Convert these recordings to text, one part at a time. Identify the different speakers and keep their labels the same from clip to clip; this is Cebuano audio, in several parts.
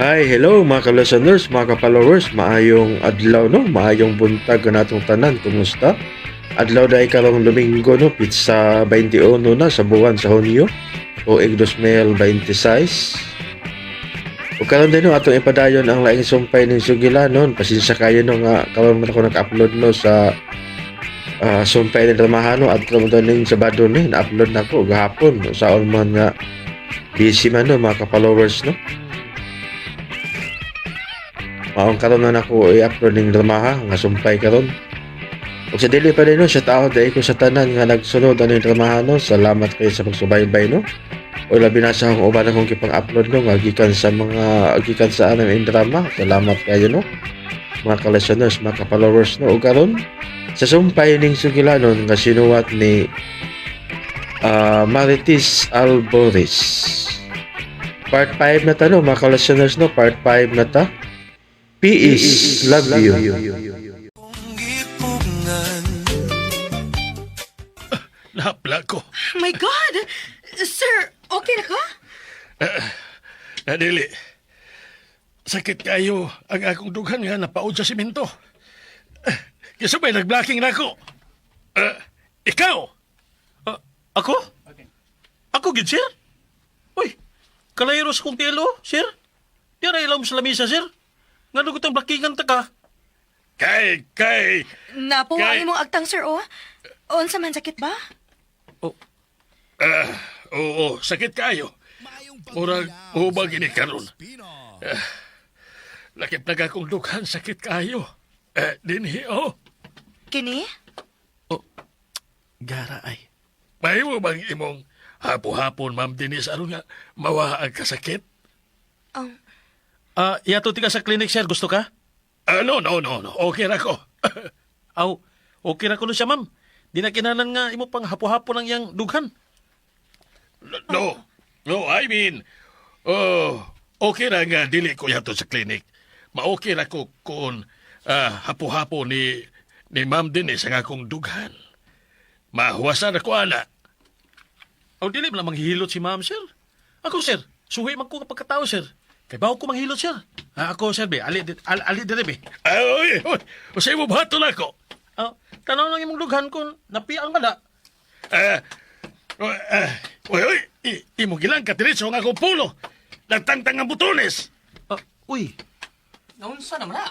Speaker 1: Hi, hello mga ka-listeners, mga ka-followers, maayong adlaw, no, maayong buntag natong tanan, kumusta? Adlaw dahil karong Domingo, no, petsa 21 na sa buwan sa Hunyo, tuig 2026. Ug karon din, no, atong ipadayon ang laing sumpay ning sugilanon. Pasensya kayo, no, nga karon man ako nag-upload, no, sa sumpay ning dramahan, no, adto mo ning Sabado ni na-upload na ko gahapon. Saon man nga busy man, no, mga ka-followers, no. Maong karon na nako i-upload ning dramaha nga sumpay karon. Ug sa dili pa din, no, shout out dahil ko sa tanan nga nagsunod aning dramaha, no. Salamat kayo sa pagsubaybay, no. O labi na sa akong uban akong gipang-upload, no, nga gikan sa mga gikan sa anang drama. Salamat kayo, no, mga ka-listeners, mga ka-followers, no. Ug karon sa sumpay ning sugilanon nga sinuwat ni Marites Alboris. Part 5 na ta, no, mga ka-listeners, no, part 5 na ta. Peace, love you.
Speaker 2: Gipugngan.
Speaker 3: Napla ko.
Speaker 4: My God! Sir, okay na ka?
Speaker 3: Nadili. Sakit kayo ang akong dughan nga napaod sa simento. Kisa may nag-blocking na ako. Ikaw? Ako? Ako gid, sir? Uy, kalayros kong telo, sir. Di ra ilawom sa lamisa, sir. Nga dugot ang blockingan ta ka. Kay, kay.
Speaker 4: Napuwa ang imong agtang, sir, oh. Unsa man, sakit ba?
Speaker 3: Ah, oo, sakit kayo. Murag hubag ini karon. Lakip na akong dughan, sakit kayo. Eh, dinhi, oh.
Speaker 4: Kini?
Speaker 3: Gara ay. Mahimo bang imong hapo-hapon, Ma'am Denise, aron nga mawa ang kasakit?
Speaker 4: Ang
Speaker 5: Yato tika sa clinic, sir. Gusto ka?
Speaker 3: Ah, no, no, no, no. Okay ra ko.
Speaker 5: Aw, okay ra kuno siya, ma'am. Di na kinanan nga imo pang hapo-hapo ng iyang dughan.
Speaker 3: No, no, I mean, oh, okay ra nga dili ko yato sa clinic. Ma-okay ra ko kung hapo-hapo ni Ma'am Denise ang akong dughan. Mahuwasan ako, ana.
Speaker 5: Aw, dili man lang manghihilot si ma'am, sir. Ako, sir, suhi man ko kapag katao, sir. Kay bawo ko manghilot, sir. Ah, ako, sir, be. Ali, ali dire, be.
Speaker 3: Ay, oy, oy, usay mo bato na ako.
Speaker 5: Aw, tanaw lang imong dughan kung napiang ba na.
Speaker 3: Ah, oh, oy, oy, imo gilang katiritso ang akong pulo. Nagtangtang ang butones.
Speaker 5: Ah, uy,
Speaker 6: Naunsa naman na?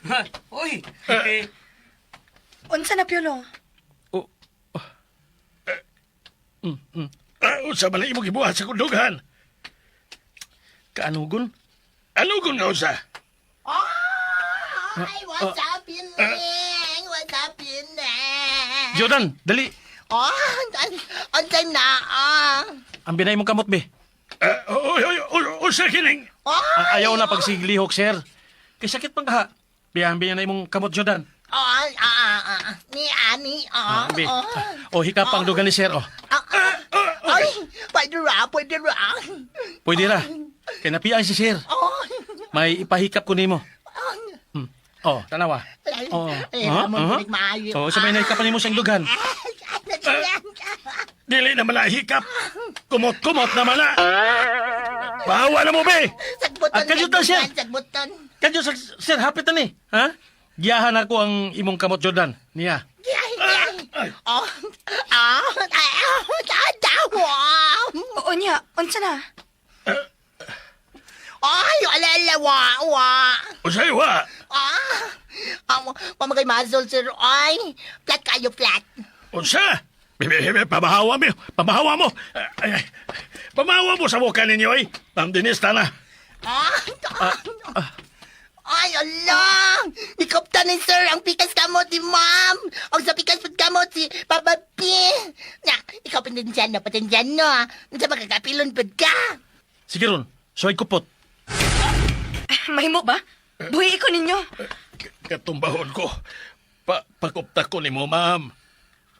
Speaker 6: Ha, uy, eh,
Speaker 4: Unsa na, Piolo?
Speaker 5: Oh,
Speaker 3: Ah, unsa man ang imong gibuhat sa akong dughan?
Speaker 5: Kaanugon?
Speaker 3: Ano kung nga unsa?
Speaker 7: Ay, what's happening? What's happening?
Speaker 5: Jordan, dali.
Speaker 7: Oh, on time na. Ah.
Speaker 5: Ang binay mong kamot, be.
Speaker 3: Ah, oy, oy, oy, unsa kining?
Speaker 7: Oh,
Speaker 5: Ah, ayaw na pagsiglihok, sir. Kay sakit pang kaha. Biyan, biyan na imong kamot, Jordan.
Speaker 7: Oh, ah, ah, ah. Ni, ani, ah.
Speaker 5: Ah, be.
Speaker 7: Oh.
Speaker 5: Oh, hikap ang dugan ni sir, oh.
Speaker 7: Ah, ah. Ay, pwede ra, pwede ra.
Speaker 5: Pwede ra. Kay napiang si sir.
Speaker 7: Oh.
Speaker 5: May ipahikap ko nimo. Oh, tanawa.
Speaker 7: Ay,
Speaker 5: Oh.
Speaker 7: ay,
Speaker 5: Ah,
Speaker 7: ramon,
Speaker 5: ah.
Speaker 7: pinig maayo.
Speaker 5: Oh, sa may nahikapan nimo siyang dughan.
Speaker 3: Dili naman na hikap. Kumot-kumot naman na. Bawa na mo, be.
Speaker 7: Sagbuton,
Speaker 5: Ah, kadyutan siya.
Speaker 7: sagbuton.
Speaker 5: Kadyo sa sir, hapit na ni. Ha? Giyahan ako ang imong kamot, Jordan. Niya.
Speaker 7: Ay, oh, ah, ah, ah, ah,
Speaker 4: Oo niya, unsa na?
Speaker 7: Ay, alala, wa, wa.
Speaker 3: Unsay wa?
Speaker 7: Ah, ah, pamagay muscle, sir. Ay, flat kayo, flat.
Speaker 3: Unsa? Be, be, be, pamahawa mo. Pamahawa mo. Ay, ay. Pamahawa mo sa mukha ninyo, ay. Ma'am Denise, tana.
Speaker 7: Ah, ay, ala! Nikopta ni sir ang pikas kamot ni ma'am. Ang sa pikas pud kamot si Papa P. Na, ikaw patensyan no, patensyan no. Unsa magkakapilon pud ka?
Speaker 5: Sige ron, suway kupot.
Speaker 4: Mahimo ba? Buhi ko ninyo.
Speaker 3: Katumbahon ko. Pakupta ko ni mo, ma'am.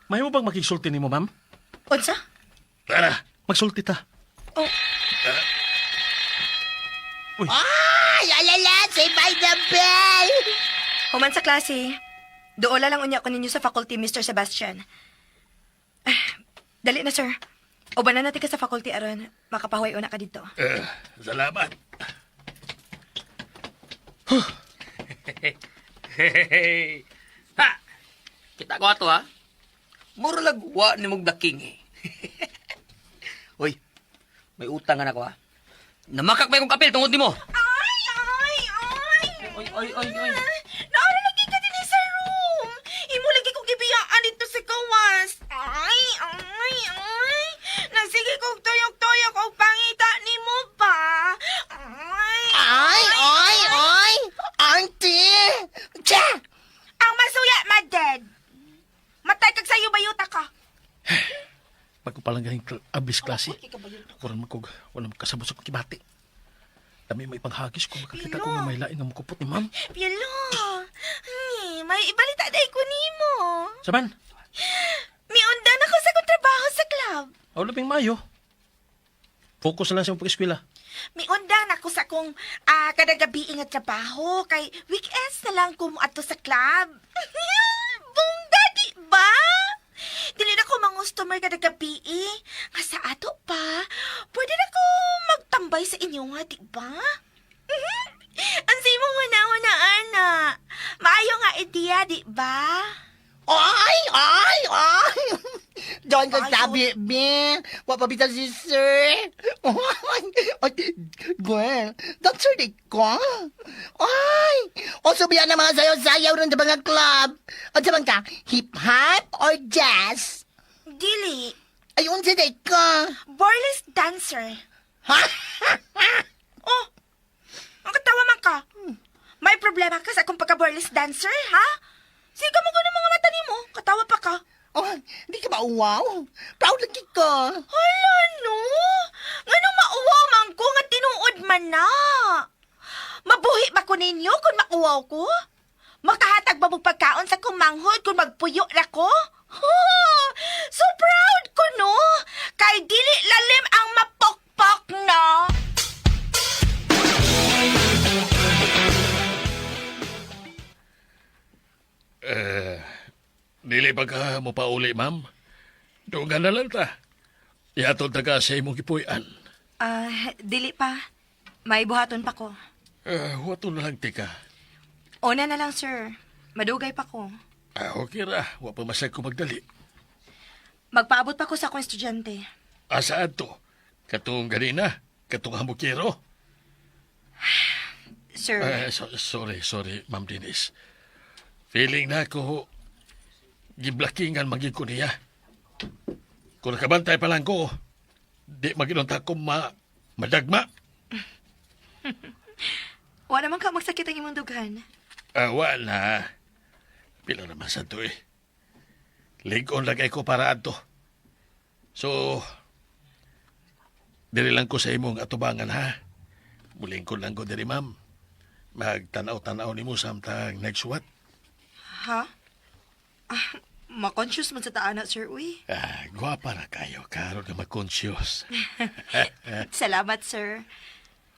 Speaker 5: Mahimo bang makigsulti nimo, ma'am?
Speaker 4: Unsa?
Speaker 3: Tara.
Speaker 5: Magsulti ta.
Speaker 4: Oh,
Speaker 7: Ay, alala, say by the bell.
Speaker 4: Human sa klase. Doola lang unya ko ninyo sa faculty, Mr. Sebastian. Ah, dali na, sir. Uban na natin ka sa faculty aron makapahuway una ka dito.
Speaker 3: Eh, salamat.
Speaker 6: Ha! Kita ko ato ha. Mura lag wa ni mong daking eh. Uy, may utang na ako ha. Namakak pa yung kapil tungod nimo.
Speaker 4: Ay, ay, ay!
Speaker 6: Oy, oy, oy, oy.
Speaker 4: Naara lagi ka din sa room. Imo lagi kong gibiyaan dito sa kawas. Ay, ay, ay. Nagsige kog tuyok-tuyok og pangita nimo ba? Ay,
Speaker 7: Ay, ay, ay! Auntie! Tsa!
Speaker 4: Ang masuya, maded. Matay kag sayo bayuta ka.
Speaker 5: Bago pa lang ganing abis klase. Kuran man kog wala man kasabot sa kibati. Dami may panghagis kung makakita ko nga may lain nga mukupot ni ma'am.
Speaker 4: Piolo, ay, may ibalita day ko nimo.
Speaker 5: Saban,
Speaker 4: Miundan ako sa akong trabaho sa club.
Speaker 5: aw labing mayo. Focus na lang sa imong pag-eskwela.
Speaker 4: Miundang ako sa akong kada gabi nga trabaho kay weekends na lang ko moadto sa club. Bongga di ba? Dili na ko mangustomer kada gabi eh. Nga sa ato pa, pwede na ko magtambay sa inyo nga, di ba? Ang simong wana-wana, ana. Maayo nga ideya, di ba?
Speaker 7: Ay, ay, ay! Doon ka sabi, be. Wa pa bitaw si sir. Ay, Gwen, dancer di ko. Ay, o subiyan na mga sayaw-sayaw rin sa mga club. O sa mga hip-hop or jazz?
Speaker 4: Dili,
Speaker 7: Ay, unsa di ka?
Speaker 4: burlesque dancer.
Speaker 7: Ha?
Speaker 4: Oh, ang katawa man ka. May problema ka sa akong pagka-burlesque dancer, ha? Sige mo ko ng mga mata nimo. Katawa pa ka.
Speaker 7: Oh, di ka ba wow? Proud lagi ka.
Speaker 4: Hala, no. Nganong mauwaw man ko nga tinuod man na. Mabuhi ba ko ninyo kung mauwaw ko? Makahatag ba mong pagkaon sa kumanghod kung magpuyo na ko? Ha, so proud ko, no? Kay dili lalim ang mapokpok, no?
Speaker 3: Eh, dili pa ka mo pauli, ma'am. Dugan na lang ta. Iatod ta ka sa imong gipuy-an.
Speaker 4: Ah, dili pa. May buhaton pa ko.
Speaker 3: Eh, wato na lang tika.
Speaker 4: Una na lang, sir. Madugay pa ko.
Speaker 3: Ah, okay ra. Wa pa masag ko magdali.
Speaker 4: Magpaabot pa ko sa akong estudyante.
Speaker 3: Asa to? Katong ganina? Katong hamukero?
Speaker 4: Sir,
Speaker 3: Eh, sorry, sorry, Ma'am Denise. Feeling na ako, giblakingan magig ko niya. Kung nakabantay pa lang ko, di maginunta ko madagma.
Speaker 4: wala man ka magsakit ang imong dughan.
Speaker 3: Ah, wala. Pila naman sa to eh. Ligon lagay ko para adto. So, diri lang ko sa imong atubangan ha. Mulingkod lang ko diri, ma'am. Magtanaw-tanaw nimo samtang next what?
Speaker 4: Ha? Ah, ma-conscious man sa taana, sir. Uy.
Speaker 3: Ah, gwapa na kayo. Karon ka mag-conscious.
Speaker 4: Salamat, sir.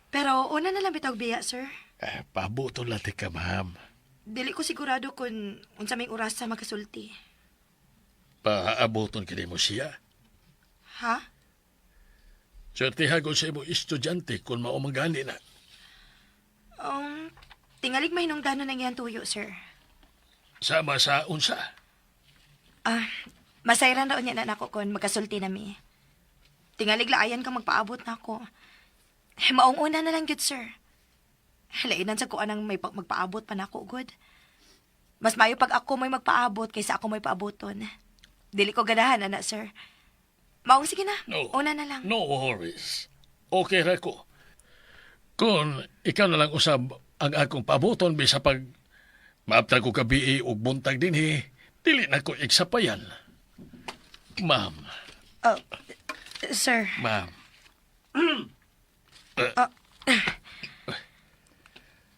Speaker 4: Pero una na lang bitaw biya, sir.
Speaker 3: Ah, pabuto lang ka, ma'am.
Speaker 4: Dili ko sigurado kung unsa may oras sa makasulti.
Speaker 3: Paabuton kini mo siya.
Speaker 4: Ha?
Speaker 3: Swertihan ko sa imong estudyante kung maumangani na.
Speaker 4: Tingalig mahinungdanon ang iyang tuyo, sir.
Speaker 3: Sama sa unsa.
Speaker 4: Ah, masayran raon niya na nako kon magkasulti nami. Tingalig laayan kang magpaabot na ako. Maong una na lang gyud, sir. Lainan sa kuan ang may magpaabot pa nako gud. Mas maayo pag ako may magpaabot kaysa ako may paaboton. Dili ko ganahan ana, sir. Maong sige na.
Speaker 3: No.
Speaker 4: Una na lang.
Speaker 3: No worries. Okay ra ko. Kung ikaw na lang usab ang akong paaboton bisa pag maaptag ko gabi og buntag dinhi, dili na ko igsapayan. Ma'am,
Speaker 4: Oh, sir.
Speaker 3: ma'am.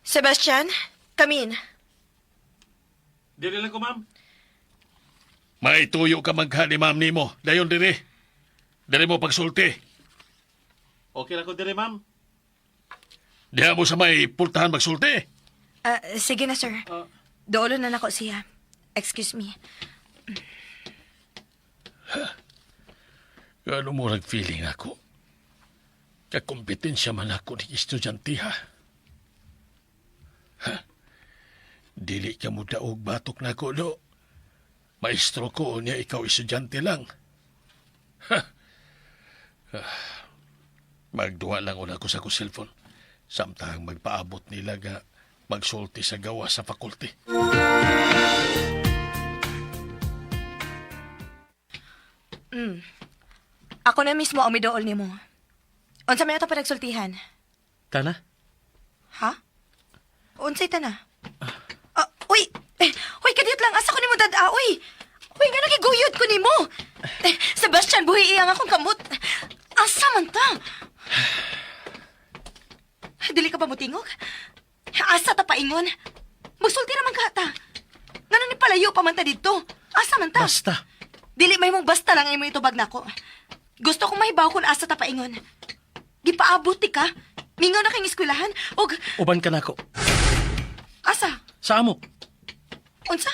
Speaker 4: Sebastian, come in.
Speaker 5: Dili lang ko, ma'am.
Speaker 3: May tuyo ka magka ni ma'am nimo. Dayon diri. Diri mo pagsulti.
Speaker 5: Okay lang ko diri, ma'am.
Speaker 3: Diha mo sa may pultahan magsulti.
Speaker 4: Ah, sige na, sir. Doolo na nako siya. Excuse me.
Speaker 3: Ano mo feeling ako? Kakompetensya man ako ni estudyante ha. Ha? Dili ka mo daog batok nako, do. Maestro ko niya, ikaw estudyante lang. Ha. Ah. Magduha lang una ko sa akong cellphone. Samtang magpaabot nila nga magsulti sa gawa sa faculty.
Speaker 4: Ako na mismo ang midool nimo. Unsa may ato panagsultihan?
Speaker 5: Tana?
Speaker 4: Ha? Unsay tana? Ah, uy! Eh, uy, kadiyot lang. Asa ko nimo dada? Uy! Uy, nga nagiguyod ko nimo. Eh, Sebastian, buhi iyang akong kamot. Asa man ta? Dili ka ba mutingog? Asa ta paingon? Magsulti raman ka ta. Ngano ni palayo pa man ta didto? Asa man ta?
Speaker 5: Basta.
Speaker 4: Dili may mong basta lang ay mo itubag nako. Gusto kong mahibaw kung asa ta paingon. Gipaabot ti ka. Mingaw na kang eskwelahan og
Speaker 5: Uban ka nako.
Speaker 4: asa?
Speaker 5: Sa amo.
Speaker 4: Unsa?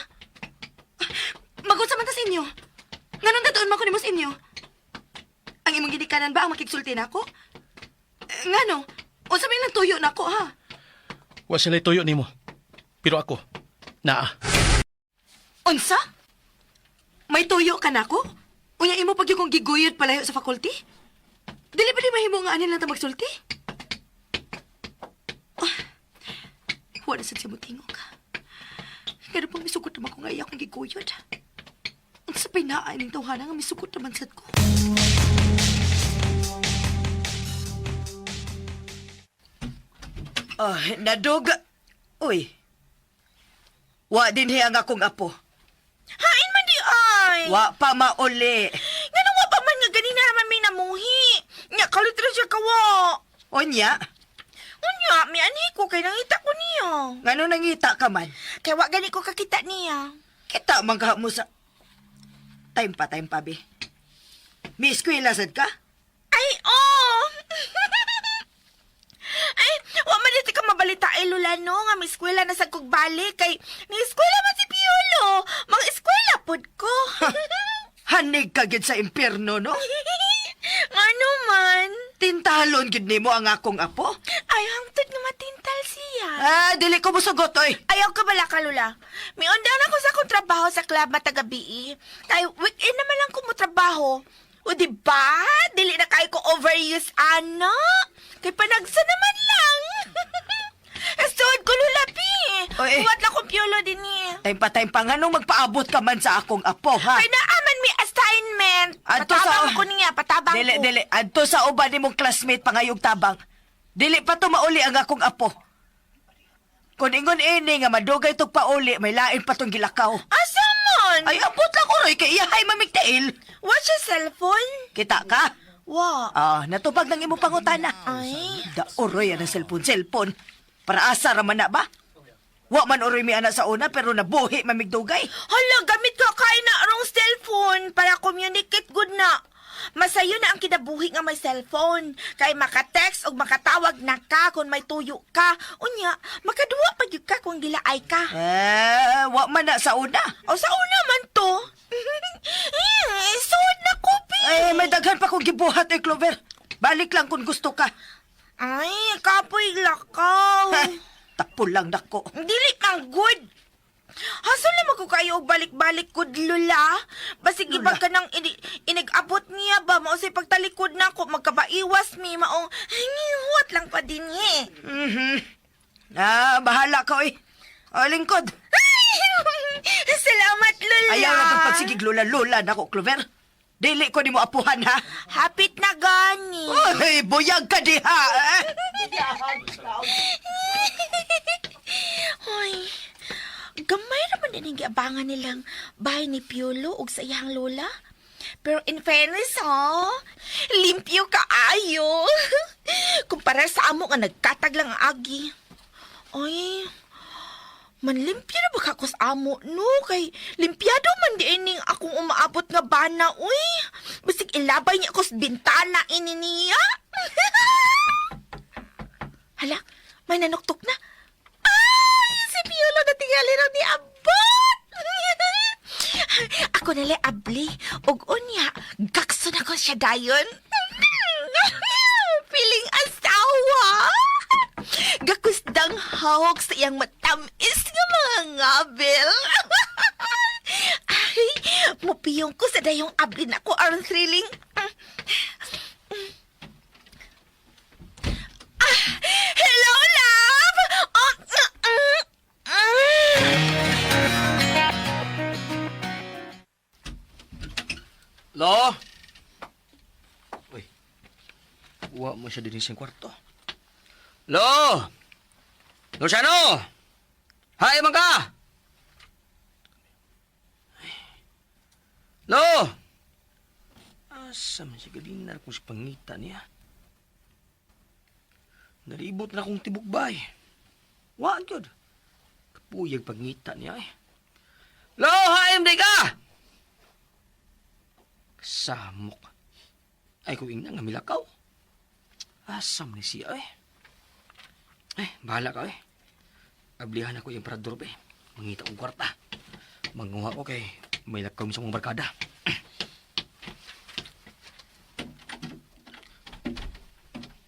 Speaker 4: Magunsa man ta sa inyo. Nganong datuon man ko nimo sa inyo? Ang imong ginikanan ba ang makigsulti nako? Eh, ngano? Unsa may lang tuyo nako ha?
Speaker 5: Wa sila tuyo nimo. Pero ako, naa.
Speaker 4: Unsa? May tuyo ka nako? Unya imo pag kong giguyod palayo sa faculty? Dili ba di mahimo nga anin lang ta magsulti? Ah, wala sad siya motingog. Pero pang misugot naman ko nga iya akong giguyod. Unsa pa'y naa ining tawhana nga misugot naman sad ko.
Speaker 2: Oh, nadog. Uy. Wa din ang akong apo.
Speaker 4: Hain man di ay!
Speaker 2: Wa pa mauli.
Speaker 4: Nganong wa pa man nga ganina naman may namuhi. Nya kalit ra siya kawa.
Speaker 2: Unya,
Speaker 4: Unya, mi ani ko kay nangita ko niya.
Speaker 2: ngano nangita ka man?
Speaker 4: Kay wa gani ko kakita niya.
Speaker 2: Kita man ka mo sa... Time pa, time pa, be. May eskwela sad ka?
Speaker 4: Ay, oh! Ay, wa man dito ka mabalita ay lula no nga may eskwela na sa kog balik kay ni eskwela man si Piolo. Mga eskwela pud ko.
Speaker 2: Hanig ka gid sa impyerno, no?
Speaker 4: Ngano man?
Speaker 2: Tintalon gid nimo ang akong apo.
Speaker 4: Ay, hangtod nga matintal siya.
Speaker 2: Ah, dili ko mosugot, oy.
Speaker 4: Ayaw ka bala ka, Lula. May undang na ko sa akong trabaho sa club matagabi. Kay weekend naman lang ko mo trabaho. O di ba? Dili na kayo ko overuse ano. Kay panagsa naman lang. Suod ko, Lula, pi.
Speaker 2: Oy.
Speaker 4: Kuwat lang kong piolo din eh.
Speaker 2: Time pa, time pa. Nganong magpaabot ka man sa akong apo, ha?
Speaker 4: Kay naaman may assignment.
Speaker 2: Adto
Speaker 4: Patabang
Speaker 2: sa-
Speaker 4: ko niya, patabang
Speaker 2: Dili,
Speaker 4: ko.
Speaker 2: dili. Adto sa uban nimong classmate pangayog tabang. Dili pa to mauli ang akong apo. Kung ingon ini nga madugay tog pauli, may lain pa tong gilakaw.
Speaker 4: Asa man?
Speaker 2: Ay, abot lang uroy kay iyahay mamigtail.
Speaker 4: What's your cellphone?
Speaker 2: Kita ka?
Speaker 4: Wa.
Speaker 2: Ah, natupag ng imong pangutana.
Speaker 4: Ay.
Speaker 2: Da uroy ang cellphone, cellphone. Para asa ra man na ba? Wa man uroy mi ana sa una pero nabuhi mamigdugay.
Speaker 4: Hala, gamit ka kay na arong cellphone para communicate good na. Masayo na ang kinabuhi nga may cellphone. Kay maka-text o makatawag na ka kung may tuyo ka. Unya, makaduwa pa gyud ka kung gilaay ka.
Speaker 2: Eh, wa man na sa una.
Speaker 4: O sa una man to. Eh, Suod na ko, pi.
Speaker 2: Eh, may daghan pa kong gibuhat eh, Clover. Balik lang kung gusto ka.
Speaker 4: Ay, kapoy lakaw.
Speaker 2: Ha, tapol lang nako.
Speaker 4: Dili kang good. Hasol naman ko kayo og balik-balik good lula. Basig
Speaker 2: Lula.
Speaker 4: iba ka nang inigabot niya ba mao say pagtalikod na ako magkabaiwas mi maong huwat lang pa din eh.
Speaker 2: Mhm. Ah, bahala ka oy. O, lingkod.
Speaker 4: Ay, salamat lula.
Speaker 2: Ayaw na pag pagsigig lula-lula nako, Clover. Dili ko nimo apuhan ha.
Speaker 4: Hapit na gani.
Speaker 2: Oy, buyag ka diha. Eh.
Speaker 4: Hoy. Gamay ra man din ang giabangan nilang bahay ni Piolo ug sa iyang lola. Pero in fairness, ha, limpyo kaayo. Kumpara sa amo nga nagkatag lang ang agi. Ay, manlimpyo na ba ka ko sa amo, no? Kay limpyado man di ining akong umaabot nga bana, uy. Bisig ilabay niya ako sa bintana ini niya. Hala, may nanuktok na. Ay, si Piolo na tingali raw ni Abot! Ako nila abli, ug unya, gakso na ko siya dayon. Piling asawa! Gakusdang hawak sa iyang matamis nga mga ngabil. Ay, mupiyong ko sa dayong abli na ko aron thrilling. Ah, hello, love! Oh,
Speaker 6: Lo! Uy. Wa mo siya din sa kwarto. Lo! Luciano! Hay, man ka! Ay. Lo! Asa man siya galinar kung si pangita niya. Nalibot na akong tibok bay. Wa gyud. Kapuyag pangita niya eh. Lo, haim di ka! Samok. Ay, kung ingna nga milakaw. Asam ni siya eh. Eh, bahala ka eh. Ablihan ako yung parador eh. Mangita kong kwarta. Manguha ko kay may lakaw sa mga barkada.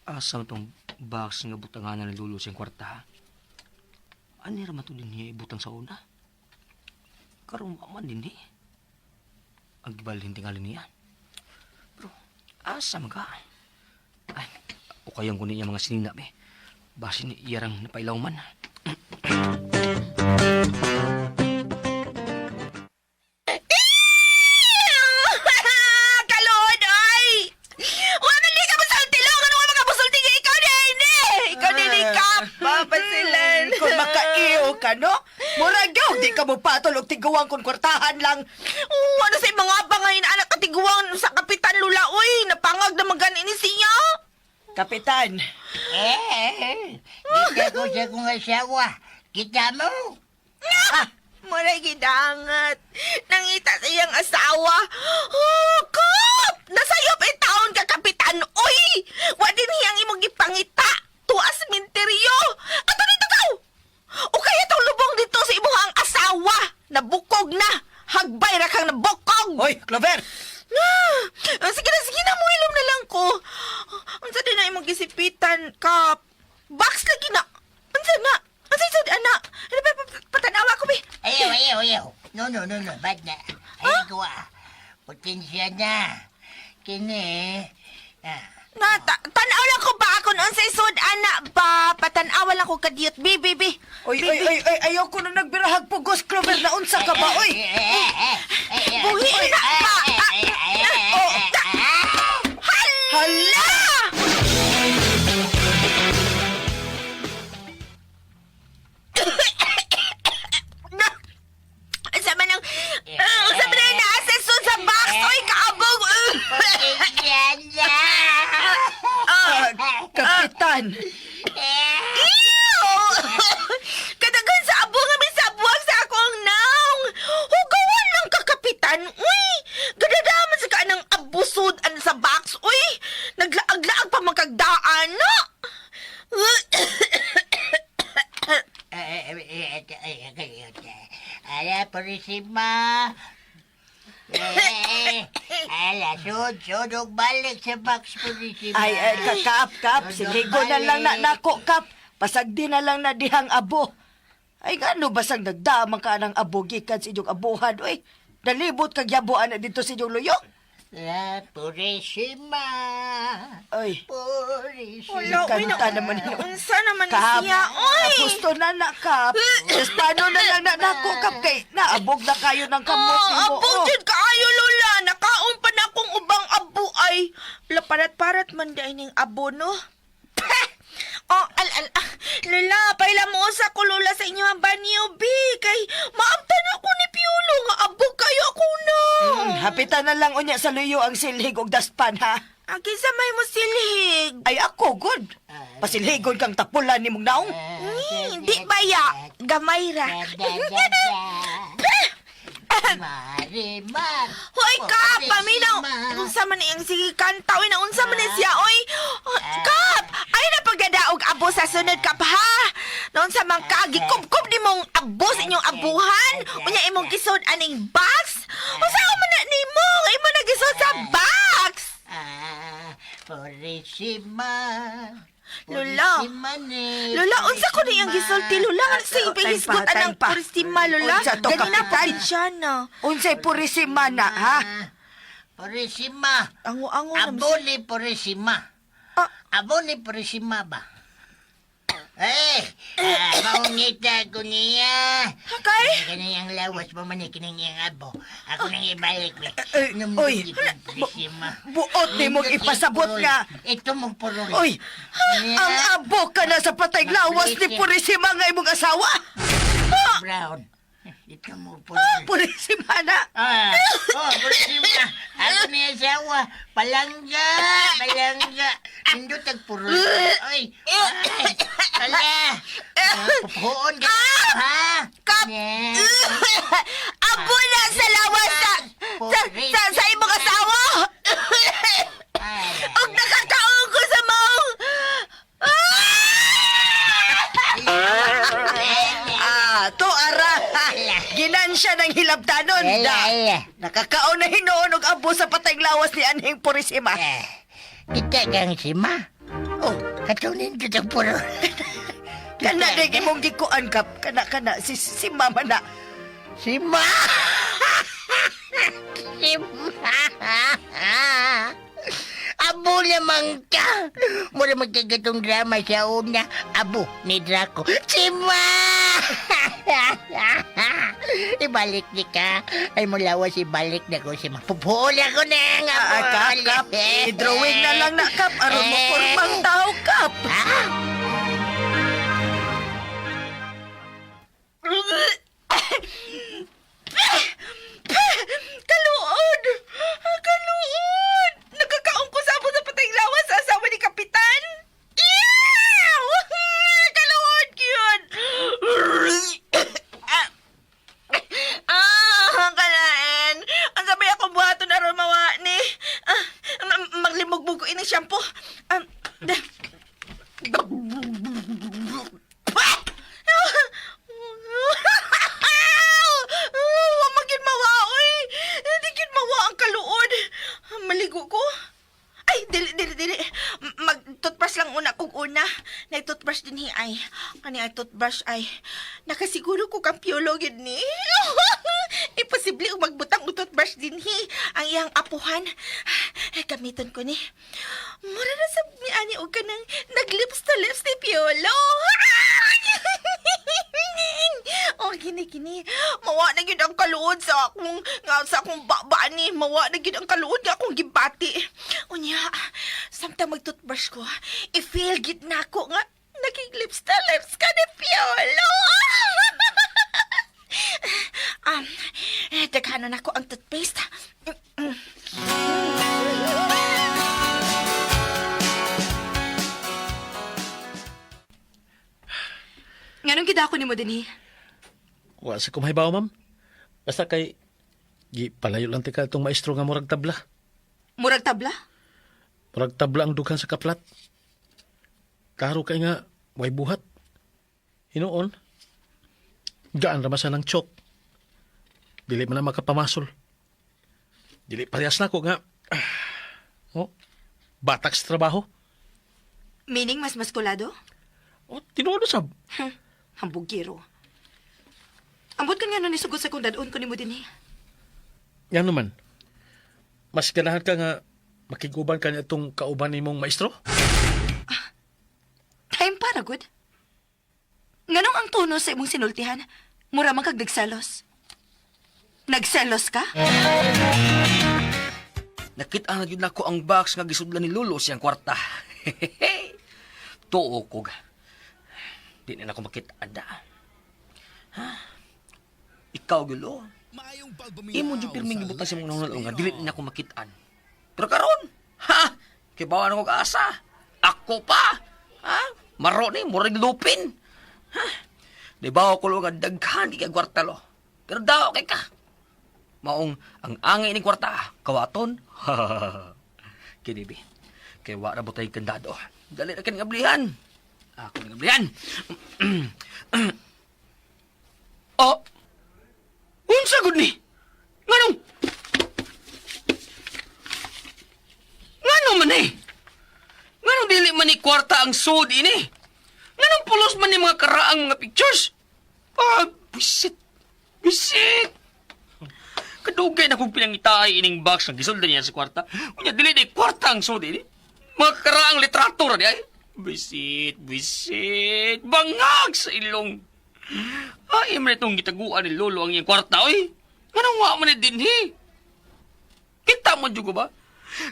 Speaker 6: Asam tong box nga butanganan ni Lolo sa iyang kwarta. Ha? Ano raman to din niya ibutang sa una? Karon wa man din eh. Ang gibalhin tingali niya. Pero, asa man ka? Ay, ukayang ko niya mga sinina, be. Basin ni iyarang napailaw man.
Speaker 4: Kalod, ay! Wa man di ka musulti long! Ano ka mga musulti nga ikaw ni ini? Ikaw ni ni Kap! Papasilan!
Speaker 2: Kung makaiyo ka, no? Murag yaw, di ka mo patol og tiguang kung kwartahan lang.
Speaker 4: Oh, ano sa mga pangay na anak katiguang sa Kapitan Lula, uy! Napangag na magani ni siya!
Speaker 2: Kapitan,
Speaker 7: Eh, kita ko sa kong asawa. Kita mo?
Speaker 4: Ah! Maray gidangat. Nangita sa iyang asawa. Oh, Kap! Nasayop e taon ka, Kapitan. Uy! Wa din hiyang imong gipangita. Tuwa sa minteryo. Ato dito ka! O kaya tong lubong dito sa imong ang asawa. Nabukog na. Hagbay ra kang nabukog.
Speaker 2: Hoy, Clover!
Speaker 4: Ah, sige na, sige na, muilom na lang ko. Unsa din na imong gisipitan, Kap? Box lagi na. Unsa na? Unsa isod, ana? Ano ba, patanawa ko, be?
Speaker 7: Ayaw, ayaw, ayaw. No, no, no, no. Bad na. Ayaw ko ah. Potensya na. Kini. Ah.
Speaker 4: Na, tanaw lang ko ba ako noon sa isod, ana ba? Patanawa lang ko kadiyot. Bi, bi, bi.
Speaker 2: Oy, oy, oy, oy, ayoko na nagbirahag pugos, Clover. Naunsa ka ba, oy?
Speaker 4: Buhi na ba? Ah, oh, Hala! Na! Sa man ang... Sa man ang nasa sa box! Oy, kaabog!
Speaker 7: Potensya na.
Speaker 2: Ah, Kapitan!
Speaker 4: Ew! Kadagan sa abo nga may sabuag sa akong naong. Hugawan lang ka, Kapitan. Uy! Gadadaman sa kanang abusod an sa box. Uy! Naglaag-laag pa magkagdaan, no?
Speaker 7: Ala, purisima. Eh, ala, sud, sud, balik sa box, purisima.
Speaker 2: Ay, ay, kakap, kap. Siligo na lang na nako, kap. Pasagdi na lang na dihang abo. Ay, ngano basang nagdamang ka ng abo gikan sa inyong abuhan, oy. Nalibot kag yabuan na dito sa inyong luyo.
Speaker 7: La Purisima.
Speaker 2: Ay,
Speaker 7: Purisima.
Speaker 4: Wala, uy,
Speaker 2: kanta naman yun.
Speaker 4: Unsa naman
Speaker 2: Kap,
Speaker 4: siya, uy!
Speaker 2: gusto na na, kap. Just paano na lang na nako, kap, kay naabog na kayo ng kamot
Speaker 4: Oh,
Speaker 2: nimo.
Speaker 4: abog
Speaker 2: oh.
Speaker 4: jud kaayo lola. Nakaon pa na akong ubang abo ay. Laparat-parat man di ay ning abo no. Peh! Oh, al al ah, Lola, paila mo usa ko lola sa inyo ang banyo bi kay maamtan ako ni Piolo nga abo kayo ako na.
Speaker 2: Hapitan na lang unya sa luyo ang silhig og daspan, ha?
Speaker 4: Agi sa may mo silhig.
Speaker 2: Ay ako, good. Pasilhigon kang tapulan ni mong naong.
Speaker 4: Di ba ya? Gamay ra.
Speaker 7: Da, da, da, da. Marimar.
Speaker 4: Hoy Kap, paminaw.
Speaker 7: Purisima.
Speaker 4: Unsa man iyang sige kanta oy na unsa man ni siya oy. Oh, Kap, ay na pagdadaog abo sa sunod Kap ha. Naunsa man ka gikubkob ni mong abo sa inyong abuhan. Unya imong gisod aning box. Unsa man na nimo? Imo na gisod sa box.
Speaker 7: Ah, Purisima.
Speaker 4: Lola.
Speaker 7: Purisima ni.
Speaker 4: Lola, unsa ko niyang gisulti, Lola? Nga sa
Speaker 2: Ah, time pa,
Speaker 4: ipahisgot
Speaker 2: time
Speaker 4: anang
Speaker 2: pa.
Speaker 4: Purisima, Lola.
Speaker 2: Unsa to,
Speaker 4: Ganina
Speaker 2: Kapitan?
Speaker 4: pa siya na.
Speaker 2: Unsay Purisima na, ha?
Speaker 7: Purisima.
Speaker 4: Ango-ango na.
Speaker 7: Abo ni Purisima.
Speaker 4: Ah.
Speaker 7: Abo ni Purisima ba? Eh, maungita ko niya.
Speaker 4: Kay?
Speaker 7: Kani ang lawas mo man kining iyang abo. Ako nang ibalik.
Speaker 2: Eh, oy.
Speaker 7: Purisima.
Speaker 2: Buot ni mong ipasabot nga.
Speaker 7: Ito mong purol.
Speaker 2: Oy, ang abo ka na sa patay lawas ni Purisima nga imong asawa.
Speaker 7: Brown. Ito mo purol.
Speaker 2: Purisima na.
Speaker 7: Ah, oh, Purisima. Ako ni asawa. Palangga, palangga. Nindot ang purol. Oy, ay, ala. Pupuon ka. Ha?
Speaker 4: Kap!
Speaker 7: Yeah.
Speaker 4: Abo na sa lawas sa imong asawa!
Speaker 7: Ala.
Speaker 4: Og nakakaon ko sa maong...
Speaker 2: Ah, to ara. Ginansya ng hilabtanon.
Speaker 7: Ala,
Speaker 2: Da.
Speaker 7: ala.
Speaker 2: Nakakaon na hinuon og abo sa patay lawas ni anhing Purisima.
Speaker 7: Eh, Kita kang sima.
Speaker 2: Oh,
Speaker 7: Katunin kita purol.
Speaker 2: kana na imong gikuan kap. Kana kana si si mama na.
Speaker 7: Sima! Sima! Abo lamang ka! Mura magkagatong drama sa una. Abo ni Draco. Sima! Ibalik ni ka. Ay mulawas ibalik na ko si Ma. Pupuol ako na ang abo.
Speaker 2: Ah, kap, kap. I-drawing na lang na kap. Aron mo formang tao kap.
Speaker 7: Ha?
Speaker 4: Kaluod! Kaluod! Nagkakaon ko sa abo sa patay lawas sa asawa ni Kapitan! Ew! Kaluod yun! Ah, kalain. Ang sabay akong buhaton aron mawa ni. Ah, maglimog-mug ko ini shampoo. Wa magin mawa oy. Di gid mawa ang kaluod. Maligo ko. Ay, dili dili dili. Mag toothbrush lang una kog una. Nay toothbrush din hi ay. Kani ay toothbrush ay. Nakasiguro ko kang piolo gid ni. Imposible og magbutang og toothbrush din hi. Ang iyang apuhan. Ay, gamiton ko ni. Mura na sa ni ani og kanang naglips to lips ni Piolo. Oh, gini gini. Mawa na gyud ang kaluod sa akong nga sa akong baba ni. Mawa na gyud ang kaluod nga akong gibati. Unya, samtang mag-toothbrush ko, i-feel gid nako nga naging lips to lips ka ni Piolo. Daghanon nako ang toothpaste.
Speaker 8: Nganong gidako nimo dinhi?
Speaker 5: Wa sa kumahibaw, ma'am. Basta kay gi palayo lang tika itong maestro nga murag tabla.
Speaker 8: Murag tabla?
Speaker 5: Murag tabla ang dughan sa kaplat. Klaro kay nga way buhat. Hinuon. Gaan ra man sa ng chok. Dili man na makapamasol. Dili parehas na ko nga. Oh, batak sa trabaho.
Speaker 8: Meaning mas maskulado?
Speaker 5: Oh, tinuod na sab.
Speaker 8: Hambugiro. Ambot ka nga nun isugot sa kung dadun ko nimo dinhi.
Speaker 5: Yan naman. Mas ganahan ka nga makiguban ka niya itong kauban nimong maestro?
Speaker 8: Time para good. Nganong ang tono sa imong sinultihan? Mura man kag nagselos. Nagselos ka?
Speaker 6: Nakita na yun nako ang box nga gisudlan ni Lolo siyang kwarta. Tuo kog. Di na nako makita da. Ha? Ikaw gulo. Imo jud pirming gibutang sa imong nunol nga dili na ako makitaan. Pero karon, ha? Kay bawa na kog asa. Ako pa. Ha? Maro ni murag lupin. Ha? Di ba ko nga daghan kay kwarta lo. Pero daw kay ka. Maong ang angay ni kwarta, kawaton. Kini bi. Kay wa ra butay kandado. Dali ra kan ngablihan. Ako ni ngablihan. Oh. Unsa gud ni? Nganong? Ngano man eh? Nganong dili man ni kwarta ang sud ini? Nganong pulos man ni mga karaang mga pictures? Ah, bisit. Bisit. Kadugay na kong pinangitaay ining box ng gisuldan niya sa kwarta. Unya, dili di kwarta ang sud ini. Mga karaang litrato ra di ay. Bisit, bisit. Bangag sa ilong. Ay, man itong gitaguan ni Lolo ang iyang kwarta, oy. Nganong wa man ni dinhi? Kita mo jugo ba?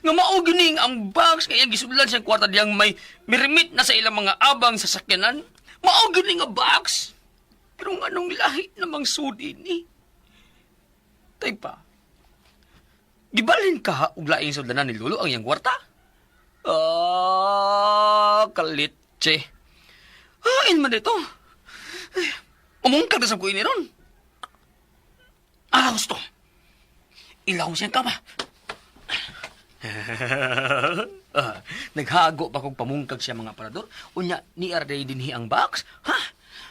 Speaker 6: Nga mao gining ang box nga iyang gisudlan siyang kwarta diyang may mirimit na sa ilang mga abang sa sakyanan. Mao gining nga box. Pero nganong lahi namang sudi ni? Tay pa. Gibalhin ka og laing sudlanan ni Lolo ang iyang kwarta? Ah, kalitse. Hain man dito. Ay, umungkag na sa kuini ron. Ah, gusto. Ilaw siyang kama. Ah, naghago pa kog pamungkag siya mga parador. Unya, ni Arday dinhi ang box. Ha?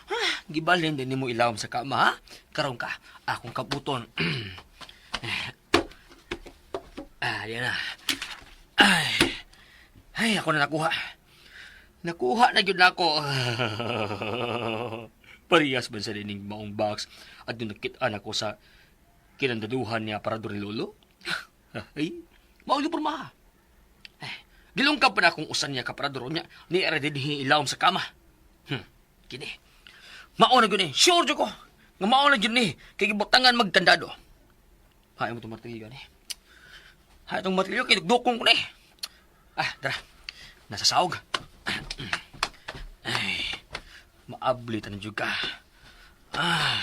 Speaker 6: Ha? Gibalhin din nimo ilawom sa kama, ha? Karon ka, akong kabuton. Ah, yan na. Ay. Ay, ako na nakuha. Nakuha na gyud nako. Parehas man sa dining maong box at yung nakit-an ako sa kinandaduhan niya para ni Lolo. Ay, mao gyud porma. Eh, gilungkab pa na akong usan niya kaparador niya ni ara dinhi ilawom sa kama. Kini. Mao na gyud ni. Sure jud ko. Nga mao na gyud ni kay gibutangan magkandado. Hay mo itong martilyo ni. Hay itong martilyo kay dukdukon ko ni. Ah, tara. Nasa saog. Ay, maabli ta na jud ka. Ah,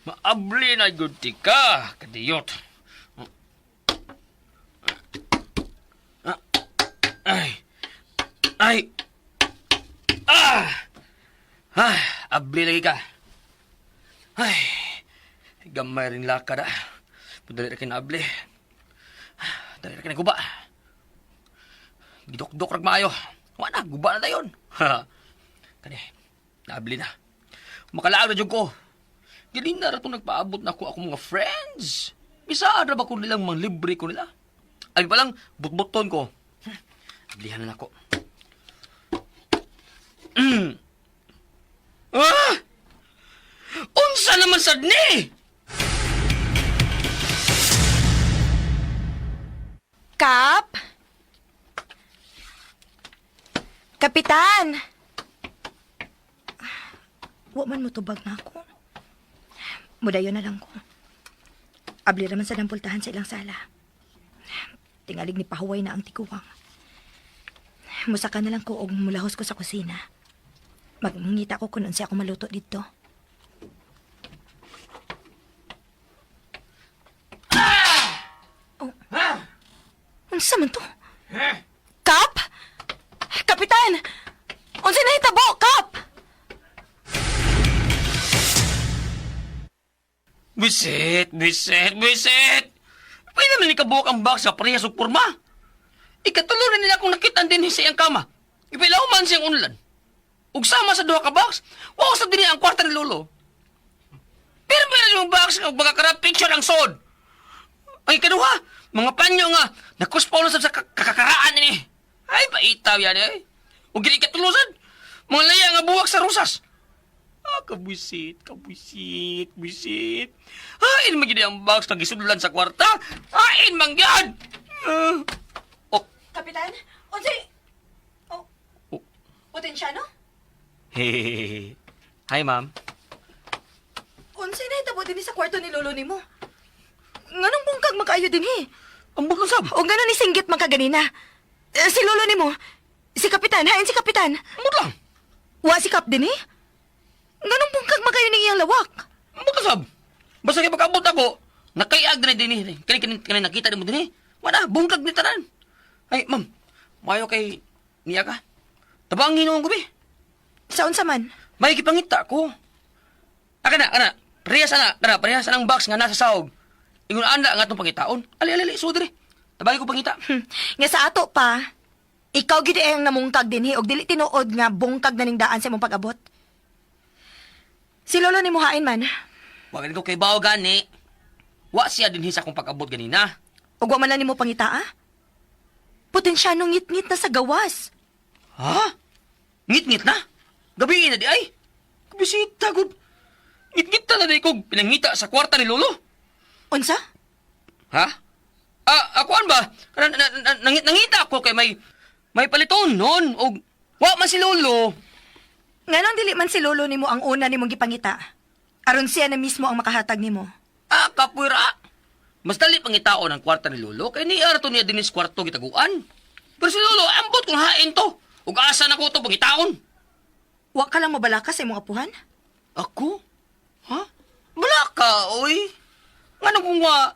Speaker 6: maabli na jud ti ka, kadiyot. Ah, ay, ay, ah, ah, abli lagi ka. Ay, gamay rin lakad ah. Padali ra kay naabli. Ah, dali ra kay naguba. Gidokdok rag maayo. Wa na, guba na dayon. Kani, naabli na. Makalaag na jud ko. Dili na ra tong nagpaabot na ako akong mga friends. Bisa ra ba ko nilang manglibre ko nila? Ay pa lang, butbuton ko. Ablihan na nako. Mm. Ah! Unsa naman sad ni?
Speaker 8: Kap? Kapitan! Wa man mo tubag na ako. Mudayon na lang ko. Abli raman sa dampultahan sa ilang sala. Tingalig ni pahuway na ang tiguwang. Musaka na lang ko og mulahos ko sa kusina. Magngita ko kung unsa ako maluto dito. Oh. Unsa man to? Kap? Kapitan! Unsa nahitabo, Kap?
Speaker 6: Bisit, bisit, bisit! Pwede naman ni kabuok ang box sa parehas og porma. Ikatulo na nila akong nakita din sa iyang kama. Ipilaw man siyang unlan. Ug sama sa duha ka box, wa sa dinhi ang kwarta ni Lolo. Pero pero yung box nga mga kara picture ang sod. Ang ikaduha, mga panyo nga nakuspaw na sa kakakaraan ini. Ay paitaw yan eh. Ug gini ikatulo sad, mga laya nga buwak sa rosas. Ah, kabwisit, kabwisit, bwisit. Hain man gyud ang box nga gisudlan sa kwarta. Hain man gyud. Ah. Oh,
Speaker 8: Kapitan, unsay Oh.
Speaker 6: Oh.
Speaker 8: Potensyano?
Speaker 6: Hehehe. Hi, ma'am.
Speaker 8: Unsay nahitabo dinhi sa kwarto ni Lolo nimo? Nganong bungkag makaayo dinhi?
Speaker 6: Ang bugong sab.
Speaker 8: O ngano ni singgit man ka ganina? Eh, si Lolo nimo, si Kapitan, hain si Kapitan.
Speaker 6: Ambot lang.
Speaker 8: Wa si Kap dinhi? Nganong bungkag makayo ning iyang lawak?
Speaker 6: Ambot lang sab. Basta kay pagkaabot ako, nakaiag na dinhi. Kani kani kani nakita nimo dinhi. Wala, bungkag ni tanan. Ay, ma'am. Mayo kay niya ka. Tabangin hinuon ko be.
Speaker 8: Sa unsa man?
Speaker 6: May gipangita ko. Ah, kana, kana. Parehas ana, kana, parehas anang box nga nasa sahog. Ingon ana nga atong pangitaon. Ali, ali, ali, sudri. Tabagi ko pangita.
Speaker 8: Nga sa ato pa, ikaw gid ang namungkag dinhi og dili tinuod nga bungkag na ning daan sa imong pag-abot. Si Lolo nimo hain man.
Speaker 6: Wa gani ko kay bao gani. Wa siya dinhi sa akong pag-abot ganina.
Speaker 8: Ug wa man lang nimo pangitaa? Potensyano ngit-ngit na sa gawas.
Speaker 6: Ha? Ngit-ngit na. Gabi na di ay. Bisita gud. Ngit-ngit na di kog pinangita sa kwarta ni Lolo.
Speaker 2: Unsa?
Speaker 6: Ha? Ah, akuan ba? Kana nangita ako kay may paliton noon og wa man si Lolo.
Speaker 8: Nganong dili man si lolo nimo ang una nimong gipangita? Aron siya na mismo ang makahatag nimo.
Speaker 6: Ah, kapwira. Mas dali pangitaon ang kwarta ni Lolo kay niya ra to niya dinis kwarto gitaguan. Pero si Lolo ambot kung hain to. Ug asa na ko to pangitaon.
Speaker 8: Wa ka lang mabalaka sa imong apuhan?
Speaker 6: Ako? Ha? Wala ka, oy. Ngano kung wa?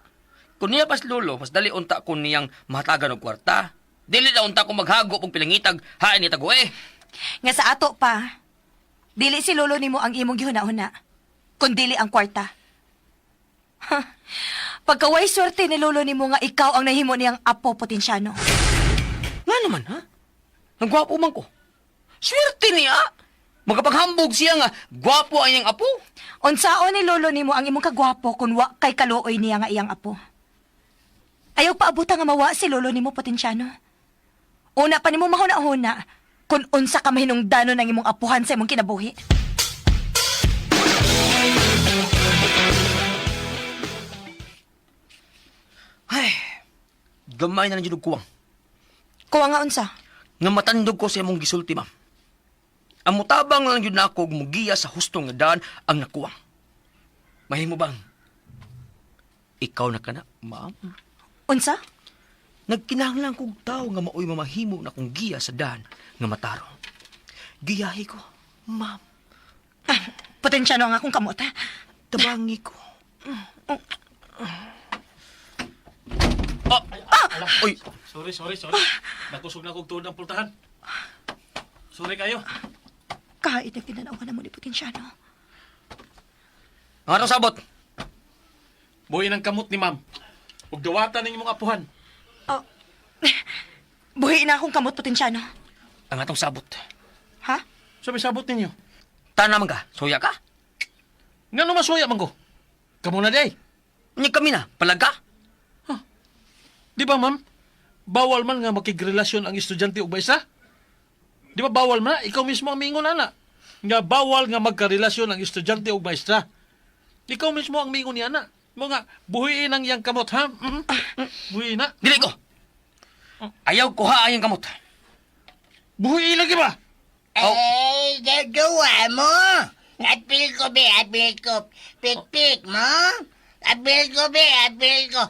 Speaker 6: Kung niya pas lolo, mas dali unta ko niyang mahatagan og kwarta. Dili na unta ko maghago og pilangitag hain ni tago eh.
Speaker 8: Nga sa ato pa, dili si lolo nimo ang imong gihuna-huna, kun dili ang kwarta. Ha, pagkaway swerte ni lolo nimo nga ikaw ang nahimo niyang apo potensyano.
Speaker 6: Nga naman, ha? Ang gwapo man ko. Swerte niya. Makapaghambog siya nga, gwapo ang iyang apo.
Speaker 8: Unsaon ni lolo nimo ang imong kagwapo kun wa kay kaluoy niya nga iyang apo. Ayaw paabuta nga mawa si lolo nimo potensyano. Una pa nimo mahuna-huna kun unsa ka mahinungdanon ang imong apuhan sa imong kinabuhi.
Speaker 6: Ay, gamay na lang jud og kuwang.
Speaker 8: Kuwa nga unsa?
Speaker 6: Nga matandog ko sa imong gisulti, ma'am. Ang mutabang lang jud nako og mugiya sa hustong nga daan ang nakuwang. Mahimo bang ikaw na kana, ma'am?
Speaker 8: Unsa?
Speaker 6: Nagkinahanglan kog tawo nga maoy mamahimo na kong giya sa daan nga matarong. Giyahi ko, ma'am.
Speaker 8: Ah, potensyano ang akong kamot ha.
Speaker 6: Tabangi ko. Ah, ah, Uy,
Speaker 5: Sorry, sorry, sorry. Nakusog na kog tuod ang pultahan. Sorry kayo.
Speaker 8: Kahit na tinanawan na mo ni potensyano.
Speaker 6: ang atong sabot.
Speaker 5: Buhi ng kamot ni ma'am. Ug dawatan ning imong apuhan.
Speaker 8: Oh. Buhi na akong kamot potensyano.
Speaker 6: Ang atong sabot.
Speaker 8: Ha?
Speaker 5: So may sabot ninyo.
Speaker 6: Tana man ka, suya ka.
Speaker 5: Ngano masuya man ko? Kamo na day.
Speaker 6: Unya kami na, palaga.
Speaker 5: Di ba ma'am? Bawal man nga makigrelasyon ang estudyante ug maestra. Di ba bawal man na? Ikaw mismo ang mingon ana. Nga bawal nga magkarelasyon ang estudyante ug maestra. Ikaw mismo ang mingon ni ana. Mo nga buhiin ang iyang kamot ha. Mm. Buhiin na.
Speaker 6: Dili ko. Ayaw ko ha ang kamot.
Speaker 5: Buhiin lagi ba?
Speaker 6: Oh.
Speaker 7: Eh, gagawa mo. Apil ko, be, apil ko. Pik-pik mo. Apil ko, be, apil ko.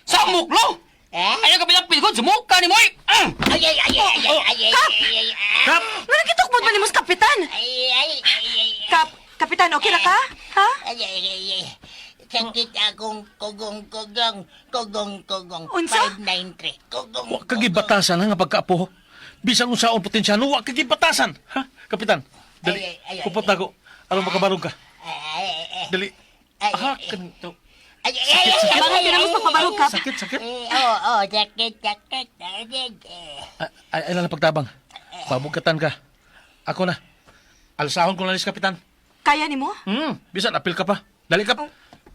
Speaker 6: Sa muklo!
Speaker 7: Eh?
Speaker 6: Ayaw ka pinapil ko, sumuka ni Moy! Ah!
Speaker 7: Ay, ay, ay, ay, ay, ay, ay, ay, ay,
Speaker 5: Kap!
Speaker 8: Nga nakitukmod man nimo sa kapitan.
Speaker 7: ay, ay, ay, ay,
Speaker 8: Kap, kapitan, okay ra ka? Ha?
Speaker 7: ay, ay, ay, ay. Sakit akong kugong-kugong, kugong-kugong.
Speaker 8: Unsa?
Speaker 7: 593. Kugong,
Speaker 5: Wa kagibatasan ha nga pagkaapo. Bisan unsaon potensyano, wa kagibatasan. Ha? Kapitan, dali.
Speaker 7: Ay, ay, ay, ay,
Speaker 5: Kupot na ko. Aron makabarog ka.
Speaker 7: Ay, ay, ay.
Speaker 5: Dali.
Speaker 7: Ay,
Speaker 5: Ah,
Speaker 7: ay,
Speaker 5: kanto.
Speaker 7: Ay, ay, ay, ay, ay,
Speaker 8: Bakit na mo pagpabarog, Kap?
Speaker 5: Sakit, sakit.
Speaker 7: Eh, oo, oo, sakit, sakit. Ay, ay, ay.
Speaker 5: Ay, ay, lang pagtabang. Pabugkatan ka. Ako na. Alsahon ko na ni kapitan.
Speaker 8: Kaya nimo?
Speaker 5: Bisan apil ka pa. Dali ka.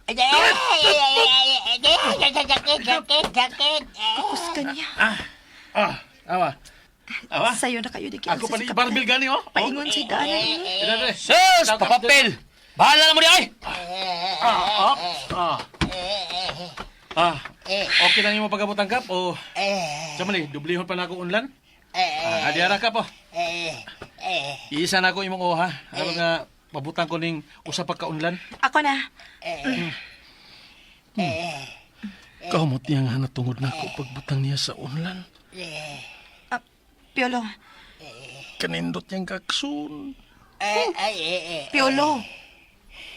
Speaker 7: Ay, ay, ay, ay, ay, ay, ay, ay, sakit, sakit, sakit.
Speaker 8: Kus kanya.
Speaker 5: Ah, awa. Awa.
Speaker 8: Sayo na kayo di
Speaker 5: Ako pa ni Barbil gani oh.
Speaker 8: Paingon si daan.
Speaker 5: Dali.
Speaker 6: Sus! Papapil! Bahala na mo di ay!
Speaker 5: Ah, ah. Ah. Okay lang yung pagabot ang kap o
Speaker 7: Eh,
Speaker 5: Samali, dublihon pa na ako unlan.
Speaker 7: eh,
Speaker 5: Ah, adiara ka po.
Speaker 7: eh, eh,
Speaker 5: Iisa na ako imong oha. Aron nga pabutan ko ning usa pa ka unlan.
Speaker 8: Ako na.
Speaker 5: Kamot niya nga natungod na ako pagbutang niya sa unlan.
Speaker 8: Ah, Piolo.
Speaker 5: Kanindot niyang kaksun.
Speaker 7: eh, ay, eh, eh,
Speaker 8: Piolo.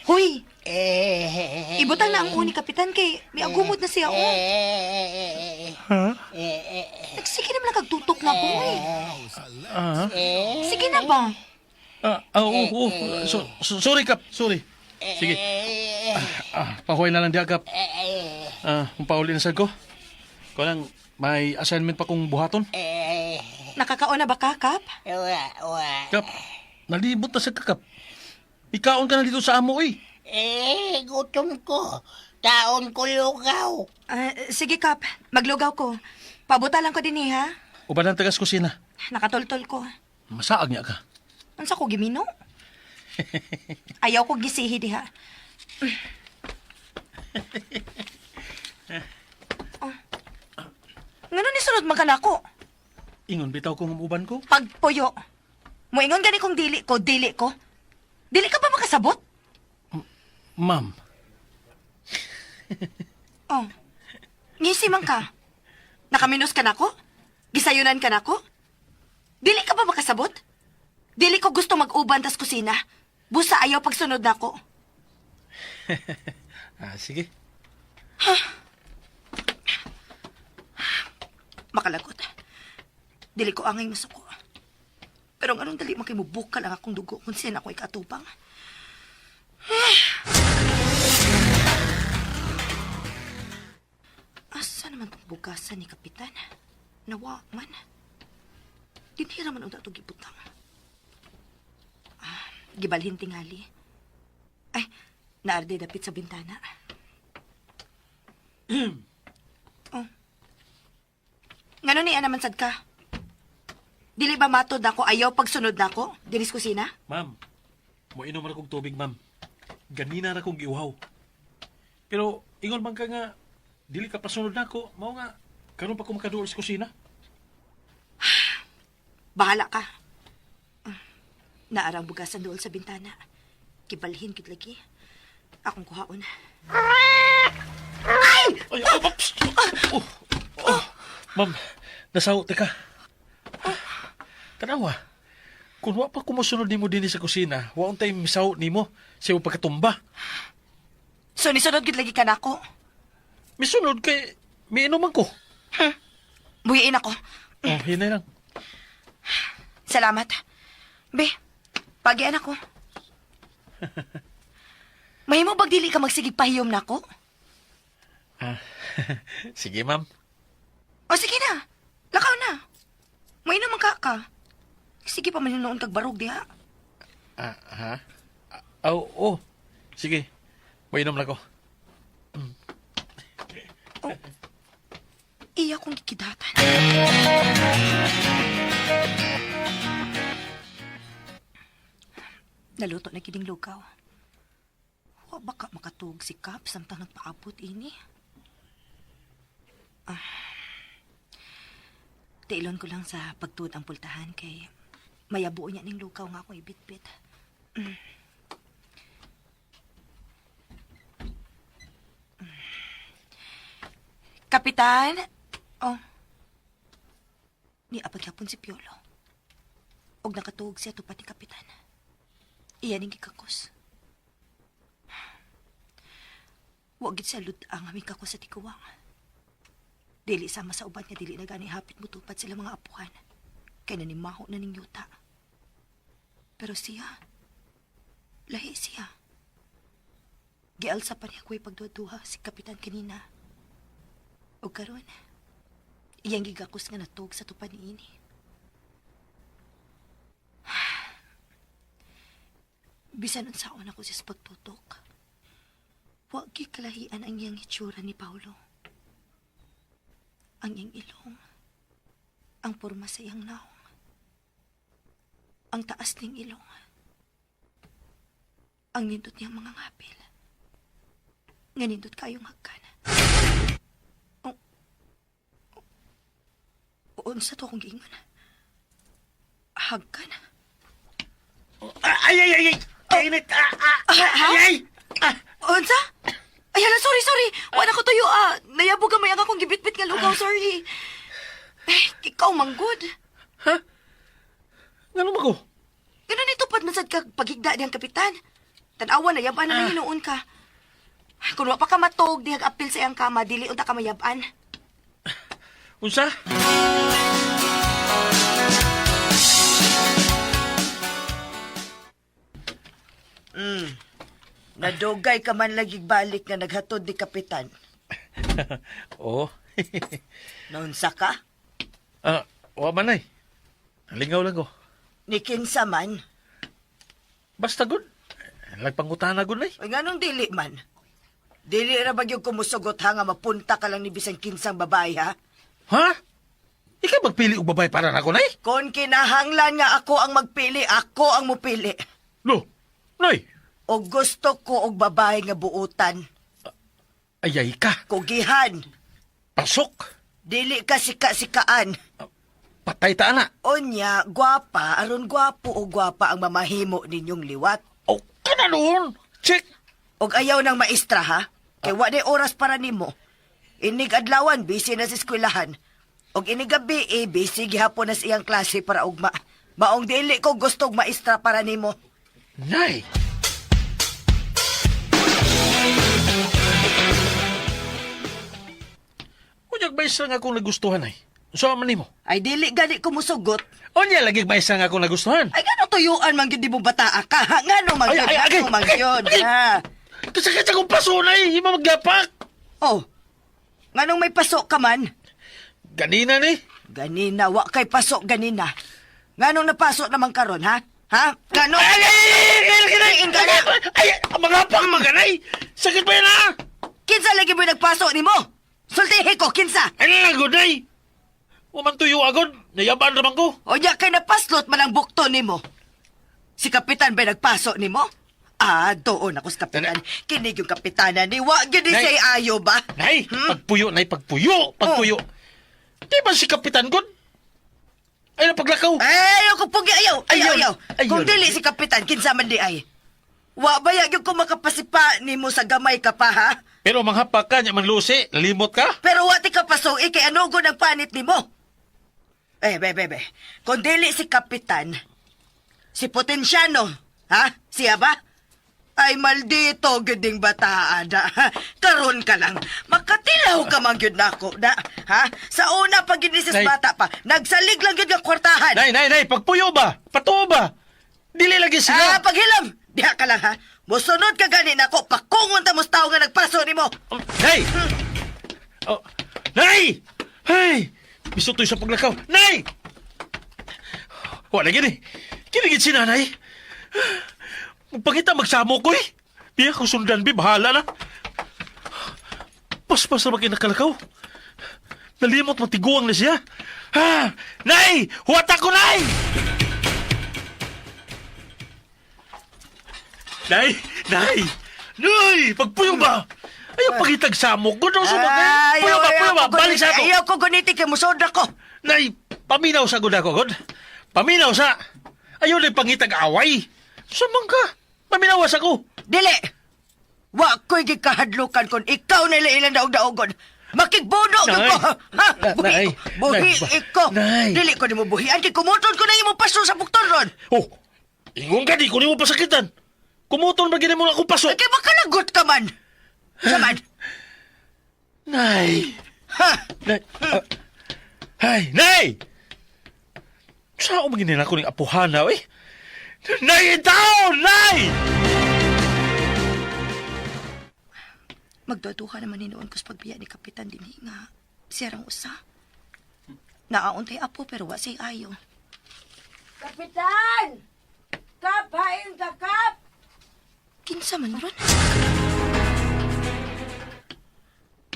Speaker 8: Huy,
Speaker 7: eh,
Speaker 8: ibutang na ang uni kapitan kay may agumot na siya oh.
Speaker 7: eh,
Speaker 5: Ha?
Speaker 7: eh, eh,
Speaker 8: Nagsige naman lang kagtutok na ko eh.
Speaker 5: Ah?
Speaker 8: Sige na ba?
Speaker 5: Ah, ah, oo, oo. So, sorry, Kap. Sorry. Sige. Ah, pahuway na lang diya, Kap. Ah, kung pauli na sad ko. Ko lang, may assignment pa kong buhaton.
Speaker 7: eh,
Speaker 8: Nakakaon na ba ka, Kap?
Speaker 7: wa, wa.
Speaker 5: Kap, nalibot na sa ka, Kap. Ikaon ka na dito sa amo, eh.
Speaker 7: Eh, gutom ko. Taon ko lugaw.
Speaker 8: Ah, sige, Kap. Maglugaw ko. Pabuta lang ko din eh, ha?
Speaker 5: Uban ang tagas kusina.
Speaker 8: Nakatultol ko.
Speaker 5: Masaag niya ka.
Speaker 8: Unsa ko gimino? Ayaw ko gisihi diha. Oh. Ngano ni sunod man ka nako?
Speaker 5: Ingon bitaw kong umuban ko.
Speaker 8: Pagpuyo. Moingon gani kong dili ko, dili ko. Dili ka ba makasabot?
Speaker 5: Ma'am,
Speaker 8: Oh. Ngisi man ka. Nakaminos ka nako? Gisayunan ka nako? Dili ka ba makasabot? Dili ko gusto mag-uban tas kusina. Busa ayaw pagsunod nako.
Speaker 5: ah, sige.
Speaker 8: Makalagot. Dili ko angay masuko. Pero ang anong dali man kay mubukal ang akong dugo kung siya na ako ikatupang. Asa naman tong bugasan ni Kapitan? Nawa man. Dinhira man unta itong gibutang. Ah, gibalhin tingali. Ay, naarde dapit sa bintana. Oh. Ngano niya naman sad ka? Dili ba matod nako ayaw pagsunod nako? Dinis kusina?
Speaker 5: Ma'am, moinom ra kog tubig, ma'am. Ganina ra kong giuhaw. Pero ingon man ka nga dili ka pasunod nako, mao nga karon pa ko makaduol sa kusina.
Speaker 8: Bahala ka. Naarang bugasan dool sa bintana. Kibalhin gid lagi. Akong kuhaon.
Speaker 5: Ay, oh, oops. Oh, oh. Ma'am, nasaw ka. Tanawa. Kung wa pa kumusunod nimo dinhi sa kusina, wa untay misaw nimo sa imong pagkatumba.
Speaker 8: So nisunod gid lagi ka nako.
Speaker 5: Misunod kay miinom man ko.
Speaker 8: Buhiin ako.
Speaker 5: Oh, hinay lang.
Speaker 8: Salamat. Be, pagian ako. Mahimo bag dili ka magsigig pahiyom nako?
Speaker 5: Ah, sige, ma'am.
Speaker 8: O sige na. Lakaw na. Mainom man ka ka. Sige pa man noon kag barog diha.
Speaker 5: Ah, ha? Ah, oh, oh. Sige. Mainom lang ko.
Speaker 8: Iya kong gikidatan. Naluto na kining lugaw. Wa baka makatuog si Kap samtang nagpaabot ini. Ah. Tiilon ko lang sa pagtuod ang pultahan kay mayabuo niya ning lugaw nga akong ibitbit. Kapitan? Oh. Ni apagyapon si Piolo. Og nakatuog siya tupad ni Kapitan. Iyan ang gikakos. Wa gid siya lutang aming kakos sa tikuwang. Dili sama sa uban nga dili na gani hapit mo tupad sila mga apuhan. Kay nanimaho na ning yuta. Pero siya, lahi siya. Gialsa pa niya ko'y pagduha si Kapitan kanina. O karon, iyang gigakos nga natug sa tupad niini. Bisan unsaon ako siya sa pagtutok. Wa kalahian ang iyang hitsura ni Paulo. Ang iyang ilong, ang porma sa iyang naong, ang taas ning ilong, ang nindot niyang mga ngapil. Nga nindot kayong hagkan. Unsa to akong giingon? Hagkan?
Speaker 3: Ay, ay, ay, ay! Kainit! Ah, ah, ay, ay! Ah,
Speaker 8: Unsa? Ay, hala, sorry, sorry. Wala ko tuyo, ah. Nayabo gamay ang akong gibitbit nga lugaw, sorry. Eh, ikaw manggod.
Speaker 5: Ha? Ngano man ko?
Speaker 8: Ganun ito man sad ka paghigda diyang kapitan. Tanawa na, yaban na lang hinuon ka. Kung wa pa ka matog, dihag apil sa iyang kama, dili unta ka mayaban.
Speaker 5: Unsa?
Speaker 2: Nadugay ka man lagi balik nga naghatod ni Kapitan.
Speaker 5: Oo.
Speaker 2: Naunsa ka?
Speaker 5: Ah, wa man ay. Lingaw lang ko.
Speaker 2: Ni kinsa man.
Speaker 5: Basta good. Lagpangutana gud ay.
Speaker 2: Ay, nganong dili man? Dili ra ba gyud kumusugot ha nga mapunta ka lang ni bisan kinsang babae ha?
Speaker 5: Ha? Ikaw magpili og babae para nako, Nay?
Speaker 2: Kon kinahanglan nga ako ang magpili, ako ang mupili.
Speaker 5: No. Nay.
Speaker 2: O gusto ko og babae nga buutan.
Speaker 5: Ayay ka.
Speaker 2: Kugihan.
Speaker 5: Pasok.
Speaker 2: Dili ka sika-sikaan.
Speaker 5: Patay ta ana.
Speaker 2: Onya, gwapa, aron gwapo o gwapa ang mamahimo ninyong liwat.
Speaker 5: Oh, kana noon. Check.
Speaker 2: Og ayaw ng maestra ha? Kay wa nay oras para nimo. Inig adlawan, busy na sa eskwelahan. Og inig gabi, eh, busy gihapon na sa iyang klase para ugma. Maong dili ko gustog maestra para nimo.
Speaker 5: Nay. Unyag maestra nga akong nagustuhan ay. Unsa man nimo?
Speaker 2: Ay dili gani ko musugot.
Speaker 5: Unya lagi maestra nga akong nagustuhan.
Speaker 2: Ay ngano tuyuan man gyud di mo bataa ka? Ha? Ngano man
Speaker 5: Ay,
Speaker 2: gyud?
Speaker 5: ay, agay,
Speaker 2: Ngano man
Speaker 5: agay,
Speaker 2: gyud,
Speaker 5: agay.
Speaker 2: ha?
Speaker 5: Kasakit akong paso nay, ima maglapak.
Speaker 2: Oh. Nganong may pasok ka man?
Speaker 5: Ganina ni.
Speaker 2: Ganina, wa kay pasok ganina. Nganong napasok naman karon, ha? Ha? Ngano?
Speaker 5: Ay, ay, ay, ay, ay, ay, ay,
Speaker 2: Tiin ka na.
Speaker 5: ay, ay, mga pang maganay. Sakit pa yan ha?
Speaker 2: Kinsa lagi mo nagpasok nimo? Sultihi ko, kinsa?
Speaker 5: Ay, nalagod nay. Waman tuyo agod. Nayabaan naman ko.
Speaker 2: O nya kay napaslot man ang bukto nimo. Si Kapitan ba nagpaso nimo? Ah, doon ako sa Kapitan. Kinig yung kapitana ni wa gyud ni
Speaker 5: Nay.
Speaker 2: siya'y ayo ba?
Speaker 5: Nay,
Speaker 2: Hmm?
Speaker 5: pagpuyo, nay, pagpuyo, pagpuyo. Di ba si Kapitan God? Ay, napaglakaw.
Speaker 2: Ay, ayaw ko pugi, ayaw, ayaw,
Speaker 5: Ayun,
Speaker 2: ayaw. Kung
Speaker 5: ayun.
Speaker 2: dili si Kapitan, kinsa man di ay. Wa ba gyud ko makapasipa nimo sa gamay ka pa, ha?
Speaker 5: Pero manghapak ka, nya man lusi, nalimot ka.
Speaker 2: Pero wa ti ka pasuki kay ano gud ang panit nimo. Eh, be, be, be. Kung dili si Kapitan, si Potensyano, ha? Siya ba? Ay, maldito, guding bataan, na. Karon ka lang. Makatilaw ka man gyud nako, na. Ha? Sa una pag ginisis
Speaker 5: Nay.
Speaker 2: bata pa, nagsalig lang gyud nga kwartahan.
Speaker 5: Nay, nay, nay, pagpuyo ba? Patuo ba? Dili lagi
Speaker 2: Ah,
Speaker 5: sila.
Speaker 2: paghilam! Diha ka lang, ha? Musunod ka gani nako, pakungon ta mo sa tawo nga nagpaso nimo.
Speaker 5: Oh, nay! Oh, nay! Hey! Bisutoy sa paglakaw. Nay! Wala gini. Kinigit si nanay. Magpangita magsamo ko eh. Biya kung sundan bi, bahala na. Paspas na makinakalakaw. Nalimot matiguang na siya. Ha! Nay! Huwata ko, nay! Nay! Nay! Nay! Pagpuyo ba? Ayaw pagitag samok ko. Daw sumakay. Puyo ba? Puyo ba?
Speaker 2: ko
Speaker 5: Balik sa
Speaker 2: guniti-
Speaker 5: ato.
Speaker 2: Ayaw ko guniti kay musunod ako.
Speaker 5: Nay, paminaw sa gud ako, God. Paminaw sa. Ayaw na pangitag away. Sumang ka. Paminawas ako.
Speaker 2: Dili! Wa ko'y gikahadlukan kon ikaw nila ilang daog-daogon. Makigbuno gyud
Speaker 5: Nay.
Speaker 2: ko. Ha? Buhi,
Speaker 5: Nay.
Speaker 2: buhi
Speaker 5: Nay.
Speaker 2: ko.
Speaker 5: Nay.
Speaker 2: Dili ko nimo buhian kay kumuton ko na imong paso sa bukton ron.
Speaker 5: Oh, ingon ka, di ko nimo pasakitan. Kumuton ba gini mo akong paso?
Speaker 2: Ay, kay makalagot ka man. Sa man.
Speaker 5: Nay.
Speaker 2: Ha?
Speaker 5: Nay. Ah. Ay, nay! Saan ako maginin ako ng apuhana, eh? Nay, down! Nay!
Speaker 8: Magduduha naman hinuon ko sa pagbiya ni Kapitan dinhi nga siyarang usa. Naauntay apo pero wa say ayo.
Speaker 2: Kapitan! Kap, hain ka, kap!
Speaker 8: Kinsa man ron?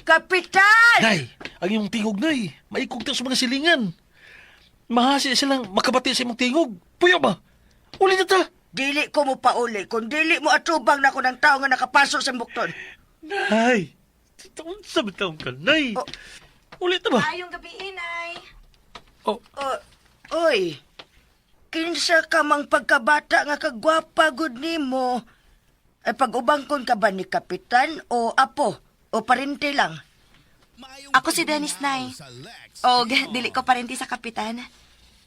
Speaker 2: Kapitan!
Speaker 5: Nay, ang iyong tingog, nay. Maikog ta sa mga silingan. Mahasi silang makabati sa imong tingog. Puyo ba? Uli na ta.
Speaker 2: Dili ko mo pauli kung dili mo atubang na ko ng tao nga nakapasok sa bukton.
Speaker 5: Nay! Taon sa taon ka, Nay!
Speaker 2: Oh.
Speaker 5: Ulit na ba?
Speaker 8: Ayong gabi, inay.
Speaker 5: Oh,
Speaker 2: O, oy, kinsa ka mang pagkabata nga kagwapa gud nimo? Ay pag-ubangkon ka ba ni Kapitan o apo o parente lang?
Speaker 8: Ako si Dennis Nay. Og dili ko parenti sa kapitan.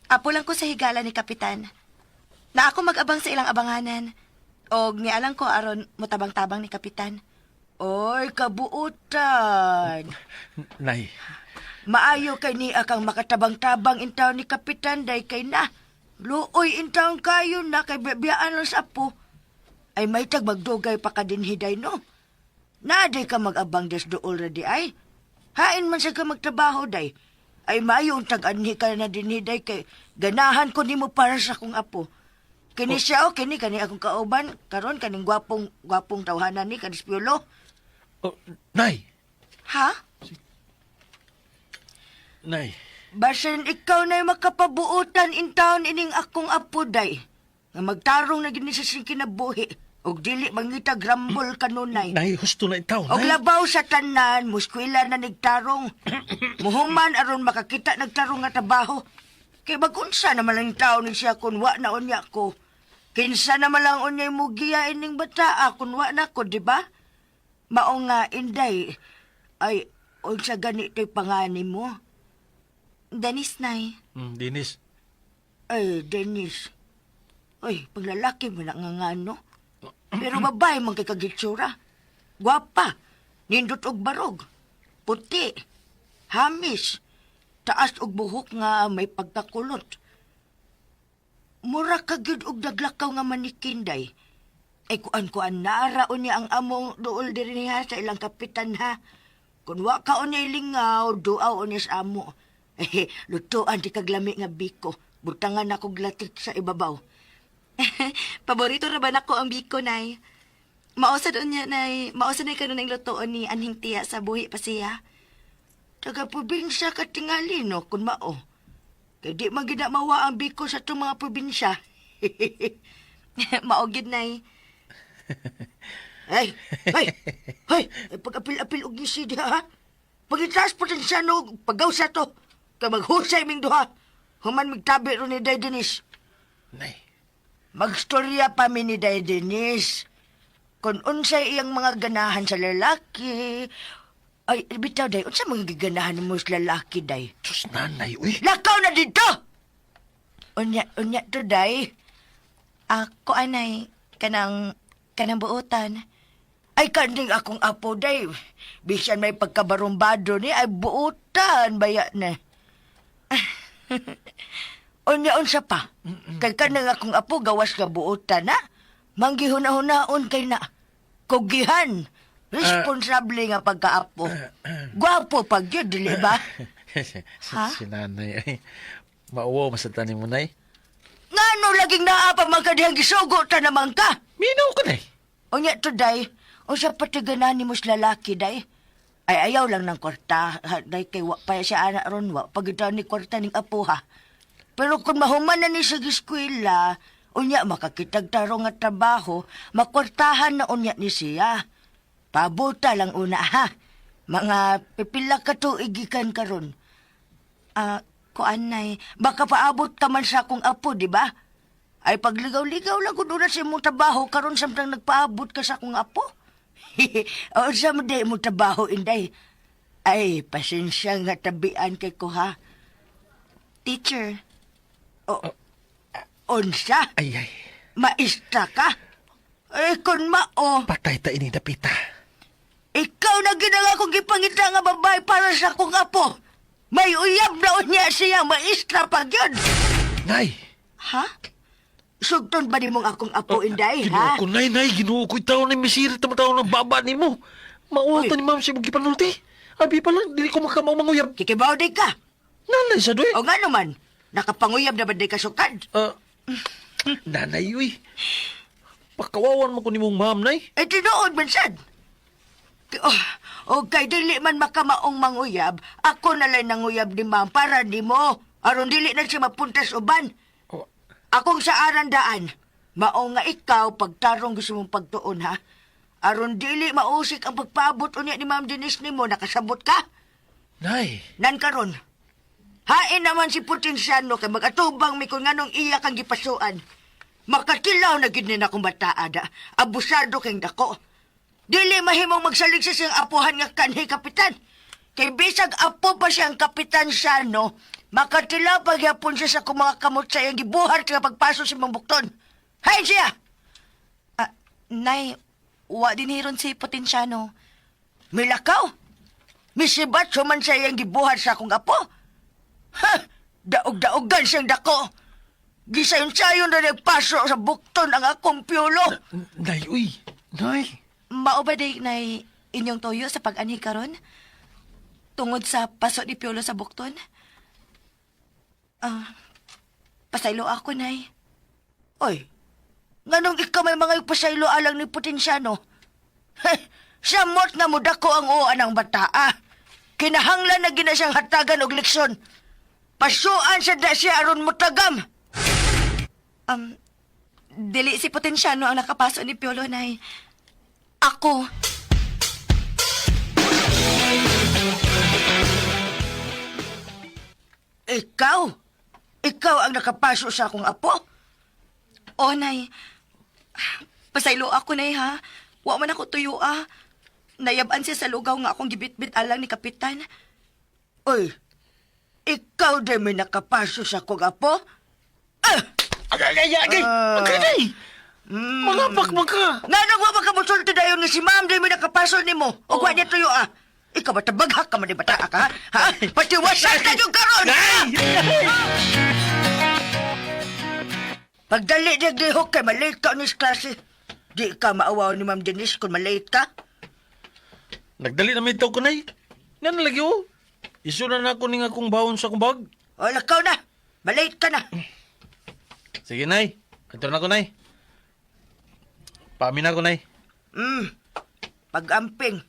Speaker 8: Apo lang ko sa higala ni kapitan. Na ako mag-abang sa ilang abanganan. Og nialang ko aron motabang-tabang ni kapitan.
Speaker 2: Oy, kabuutan.
Speaker 5: Nay.
Speaker 2: Maayo kay niya kang makatabang-tabang intaw ni Kapitan day kay na. Luoy intaw kayo na kay biyaan lang sa apo. Ay may tag magdugay pa ka din hiday no. Naaday ka mag-abang des dool ra di ay. Hain man sa ka magtrabaho day. Ay maayo ang tag-anhi ka na din hiday kay ganahan ko nimo para sa akong apo. Kini siya o kini kani akong kauban karon kaning gwapong gwapong tawhanan ni kanis Piolo.
Speaker 5: Oh, Nay!
Speaker 8: Ha?
Speaker 5: Nay.
Speaker 2: Basin ikaw na'y makapabuotan in town ining akong apo, day. Nga magtarong na gini sa siyang kinabuhi. Og dili mangita grambol kanunay.
Speaker 5: Nay, husto na itaw,
Speaker 2: Og
Speaker 5: nay.
Speaker 2: labaw sa tanan, muskwila na nigtarong. Muhuman aron makakita nagtarong nga trabaho. Kay magunsa naman lang tao ni siya kun wa na unya ko. Kinsa naman lang unya'y mugiya ining bataa kun wa na ko, di ba? Mao nga, Inday, ay, unsa ganito'y pangani mo?
Speaker 4: Dennis, Nay.
Speaker 5: Dinis.
Speaker 2: Ay, Dennis. Ay, paglalaki mo na nga nga, no? Pero babae man kay kagitsura. Gwapa. Nindot og barog. Puti. Hamis. Taas og buhok nga may pagkakulot. Mura ka gyud og daglakaw nga manikinday. Ay kuan-kuan naara unya ang among duol diri niya sa ilang kapitan ha. Kun wa ka unya lingaw, duaw unya sa amo. Eh, lutuan di kaglami nga biko. Butangan ako glatik sa ibabaw.
Speaker 4: Paborito ra ba nako ang biko, Nay? Mausa doon niya, Nay. Mausa na kanon ang lutoon ni Anhing Tiya sa buhi pa siya.
Speaker 2: Taga probinsya ka tingali no, kun mao. Kay di man gid na mawa ang biko sa itong mga probinsya.
Speaker 4: Mao gyud, Nay.
Speaker 2: Ay, ay, ay, ay pag-apil-apil og ngisi diha ha. Pag-itaas potensyano, pagaw sa to. Kay maghusay ming duha. Human migtabi ron ni Day Denise.
Speaker 5: Nay.
Speaker 2: Magstorya pa mi ni Day Denise. Kung unsay iyang mga ganahan sa lalaki. Ay, bitaw day, unsa mga giganahan mo sa lalaki day?
Speaker 5: Diyos, nanay, uy.
Speaker 2: Lakaw na dito! Unya, unya to day.
Speaker 4: Ako, anay, kanang buotan.
Speaker 2: Ay, kaning akong apo day. Bisan may pagkabarumbado ni, ay buutan baya na. Unya, unsa pa? Kay kanang akong apo, gawas ka buutan na. Manggihuna-hunaon kay na. Kugihan. Responsable nga pagkaapo. Gwapo pag yun, dili ba?
Speaker 5: Ha? Si nanay, ay. Mauwaw, masatan mo, nay.
Speaker 2: Ngano laging naa pa man ka dihang gisugo ta naman ka?
Speaker 5: Minaw ka, nay.
Speaker 2: Unya to, day. Unsa pa ti mo sa lalaki, day? Ay, ayaw lang ng kwarta. Ha, day, kay wa pa siya anak ron, wa. Pagita ni kwarta ning apo, ha. Pero kung mahuman na ni sa eskwela, unya makakitag tarong nga trabaho, makwartahan na unya ni siya. Pabuta lang una, ha. Mga pipila ka tuig gikan karon.
Speaker 4: Ah, kuan, Nay.
Speaker 2: Baka paabot ka man sa akong apo, di ba? Ay pagligaw-ligaw lang kung una sa imong trabaho karon samtang nagpaabot ka sa akong apo. O sa mo di imong trabaho, Inday. Ay, pasensya nga tabian kay ko ha.
Speaker 4: Teacher.
Speaker 2: O, unsa?
Speaker 5: Ay, ay.
Speaker 2: Maistra ka? Eh, kung mao,
Speaker 5: Patay ta ini dapita.
Speaker 2: ikaw na ginang akong gipangita nga babae para sa akong apo. May uyab na unya siya, maistra pa gyud.
Speaker 5: Nay.
Speaker 4: Ha?
Speaker 2: Sugton ba nimong akong apo, Inday,
Speaker 5: Ginoo
Speaker 2: ha?
Speaker 5: ko, nay, nay. Ginoo ko, itaw na misirit na tao ng baba ni mo. Mauwaw
Speaker 2: Uy.
Speaker 5: ta ni ma'am siya gipanulti. Abi pa lang, dili ko makamao manguyab.
Speaker 2: Kikibaw di ka.
Speaker 5: Nanay sa doy.
Speaker 2: O nga naman, nakapanguyab na ba di ka sukad?
Speaker 5: Ah, nanay, uy. Pakawawan mo ko ni mong ma'am, nay.
Speaker 2: Eh, tinuod man sad. Oh, o kay dili man makamaong manguyab, ako na lang nanguyab ni ma'am para di mo. Aron dili na siya mapuntas uban.
Speaker 5: Oh.
Speaker 2: Akong sa arandaan, mao nga ikaw pagtarong gusto mong pagtuon ha. Aron dili mausik ang pagpaabot unya ni Ma'am Denise nimo, nakasabot ka?
Speaker 5: Nay.
Speaker 2: Nan karon. Hain naman si Potensyano kay magatubang mi kung nganong iya kang gipasuan. Makatilaw na gid ni na akong bataada. Abusado kay dako. Dili mahimong magsalig sa siyang apuhan nga kanhi kapitan. Kay bisag apo pa siyang kapitan siya no, makatilaw pagyapon siya sa akong mga kamot sa iyang gibuhat nga pagpaso sa imong bukton. Hain siya!
Speaker 4: Ah, Nay, wa din hiron si Potensyano.
Speaker 2: Milakaw! Misibat man sa iyang gibuhat sa akong apo. Ha! Daog-daogan siyang dako. Gisayon-sayon na nagpaso sa bukton ang akong piyolo.
Speaker 5: Nay, uy. Nay.
Speaker 4: Mao ba day, Nay, inyong toyo sa pag-anhi karon? Tungod sa paso ni Piolo sa bukton? Ah, pasaylo ako, Nay.
Speaker 2: Oy, nganong ikaw may mga pasaylo alang ni Potensyano? Heh, samot nga mo dako ang uwan ng bataa. Kinahanglan na gina siyang hatagan og leksyon. Pasuan sa da siya aron mutagam.
Speaker 8: Dili si Potensyano ang nakapaso ni Piolo, Nay. Ako.
Speaker 2: Ikaw? Ikaw ang nakapaso sa akong apo?
Speaker 8: O, Nay. Pasaylo ako, Nay, ha? Wa man ako tuyo, ah. Nayaban siya sa lugaw nga akong gibitbit alang ni Kapitan.
Speaker 2: Uy, ikaw din may nakapaso sa akong apo? Ah!
Speaker 5: Agay, agay, agay! Agay, nay! Manapak man ka!
Speaker 2: Nga nang wa ka musulti dayon nga si ma'am din may nakapaso nimo. O wa niya tuyo ah. Ikaw ba tabaghak ka man di bata ka? Ha? Patiwasan ka yung karon!
Speaker 5: Nay!
Speaker 2: Pagdali niya lihok kay malate ka ni klase. Di ka maawaw ni Ma'am Denise kung malate ka.
Speaker 5: Nagdali na may tao ko, nay. Nga na lagi, oh. Isuna na ako ning akong bawon sa akong bag.
Speaker 2: O lakaw na. Malate ka na.
Speaker 5: Sige, nay. Ito na ako, nay. Paamin na ako, nay.
Speaker 2: Pag-amping.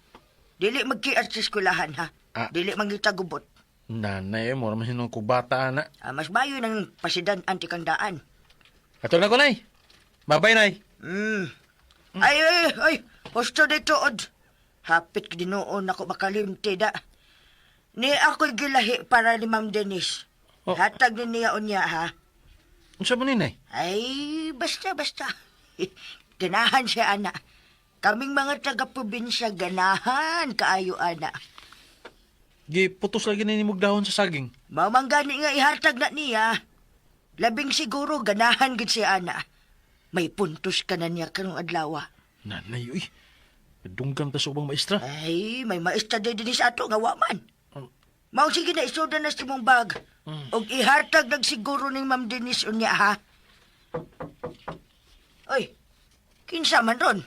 Speaker 2: Dili magkiat sa eskwelahan ha.
Speaker 5: Ah.
Speaker 2: Dili mangita gubot.
Speaker 5: Nanay, mo naman sinong kubata, ana.
Speaker 2: Ah, mas mayo ng pasidan anti kang daan.
Speaker 5: Ito na ako, nay. Bye-bye, nay.
Speaker 2: Ay, ay, ay. Husto dito, od. Hapit dinuon ako makalimti da. Ni ako'y gilahi para ni Ma'am Denise.
Speaker 5: Oh.
Speaker 2: Hatag ni niya unya, ha?
Speaker 5: Unsa man ni, nay?
Speaker 2: Ay, basta, basta. Ganahan siya, ana. Kaming mga taga-probinsya, ganahan kaayo, ana.
Speaker 5: Giputos lagi ni nimog dahon sa saging.
Speaker 2: Mamanggani nga ihatag na niya. Labing siguro, ganahan gid siya, ana. May puntos ka na niya karong adlaw.
Speaker 5: Nanay, uy. Dunggan ta sa ubang maestra.
Speaker 2: Ay, may maestra din din sa ato nga wa man. Mao sige na isuda na sa imong bag. Og ihatag nagsiguro ning Ma'am Denise unya ha. Oy, kinsa man ron?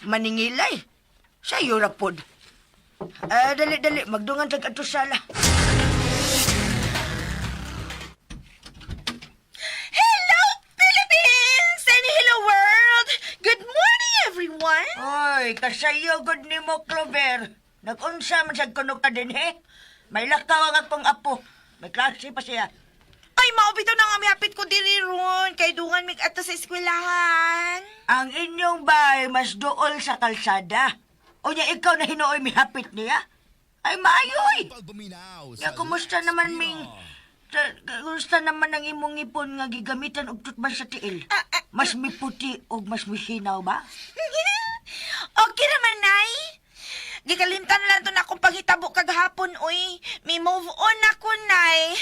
Speaker 2: Maningilay. Sayo ra pod. Ah, dali dali magdungan tag adto sala.
Speaker 4: Hello, Philippines! And hello, world! Good morning, everyone!
Speaker 2: Oy, kasayo gud nimo Clover. Nagunsa man sad kuno ka dinhi? May lakaw ang akong apo. May klase pa siya.
Speaker 4: Ay, mao bitaw na nga mihapit ko diri ron. Kay dungan mig ato sa eskwelahan.
Speaker 2: Ang inyong bahay mas dool sa kalsada. O niya ikaw na hinuoy mihapit niya? Ay maayoy! Ya, kumusta naman ming... Kumusta naman ang imong ngipon nga gigamitan og tutbas sa tiil? Mas miputi og mas misinaw ba?
Speaker 4: Okay naman, Nay. Gikalimtan na lang to na akong paghitabo kagahapon, uy. May move on ako, Nay.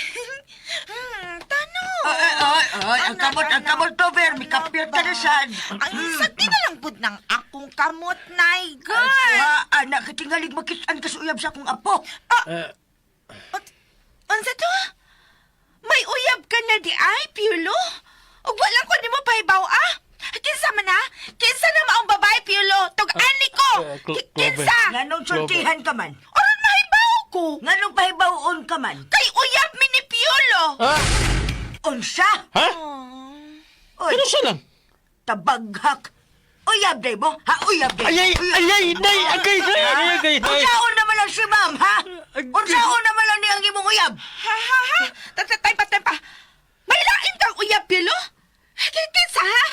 Speaker 4: Tano.
Speaker 2: Ay, ay, ay, ay, ang kamot, ang kamot, Tover. May kapyot ka na sad.
Speaker 4: Ang sakti na lang pud ng akong kamot, Nay. Good.
Speaker 2: Ah, anak, kitingalig makitaan ka sa uyab sa akong apo.
Speaker 4: Unsa to? May uyab ka na di ay, Piolo? Ug wala ko nimo pahibaw ah. Kinsa man ah? Kinsa na maong babae, Piolo? Tug-ani ko.
Speaker 5: Clover.
Speaker 4: Kinsa?
Speaker 2: Nganong sultihan ka man?
Speaker 4: Oron mahibaw ko.
Speaker 2: Nganong pahibawoon ka man?
Speaker 4: Kay uyab mi ni Piolo.
Speaker 5: Ha?
Speaker 2: Unsa?
Speaker 5: Ha?
Speaker 2: Oy,
Speaker 5: Ano siya lang?
Speaker 2: tabaghak. Uyab day mo? Ha, uyab day.
Speaker 5: Ay, ay, ay, ay, nay! Agay, nay! Agay, agay, nay!
Speaker 2: Unsaon naman lang si ma'am, ha? Unsaon naman lang niya ang imong uyab?
Speaker 4: Ha ha ha. Tay pa, tay pa. May lain kang uyab, Piolo? Kinsa ha?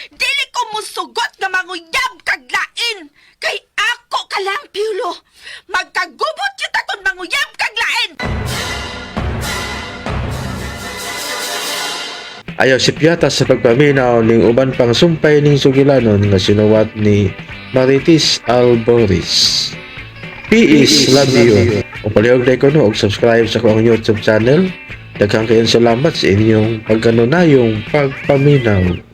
Speaker 4: Dili ko musugot nga manguyab kag lain. Kay ako ka lang, Piolo. Magkagubot kita kung manguyab kag lain.
Speaker 1: Ayaw si Piata sa pagpaminaw ning uban pang sumpay ning sugilanon nga sinuwat ni Marites Alboris. Peace, love you. O palihog na ko no, og subscribe sa akong YouTube channel. Daghang kayong salamat sa inyong pagkanunayong pagpaminaw.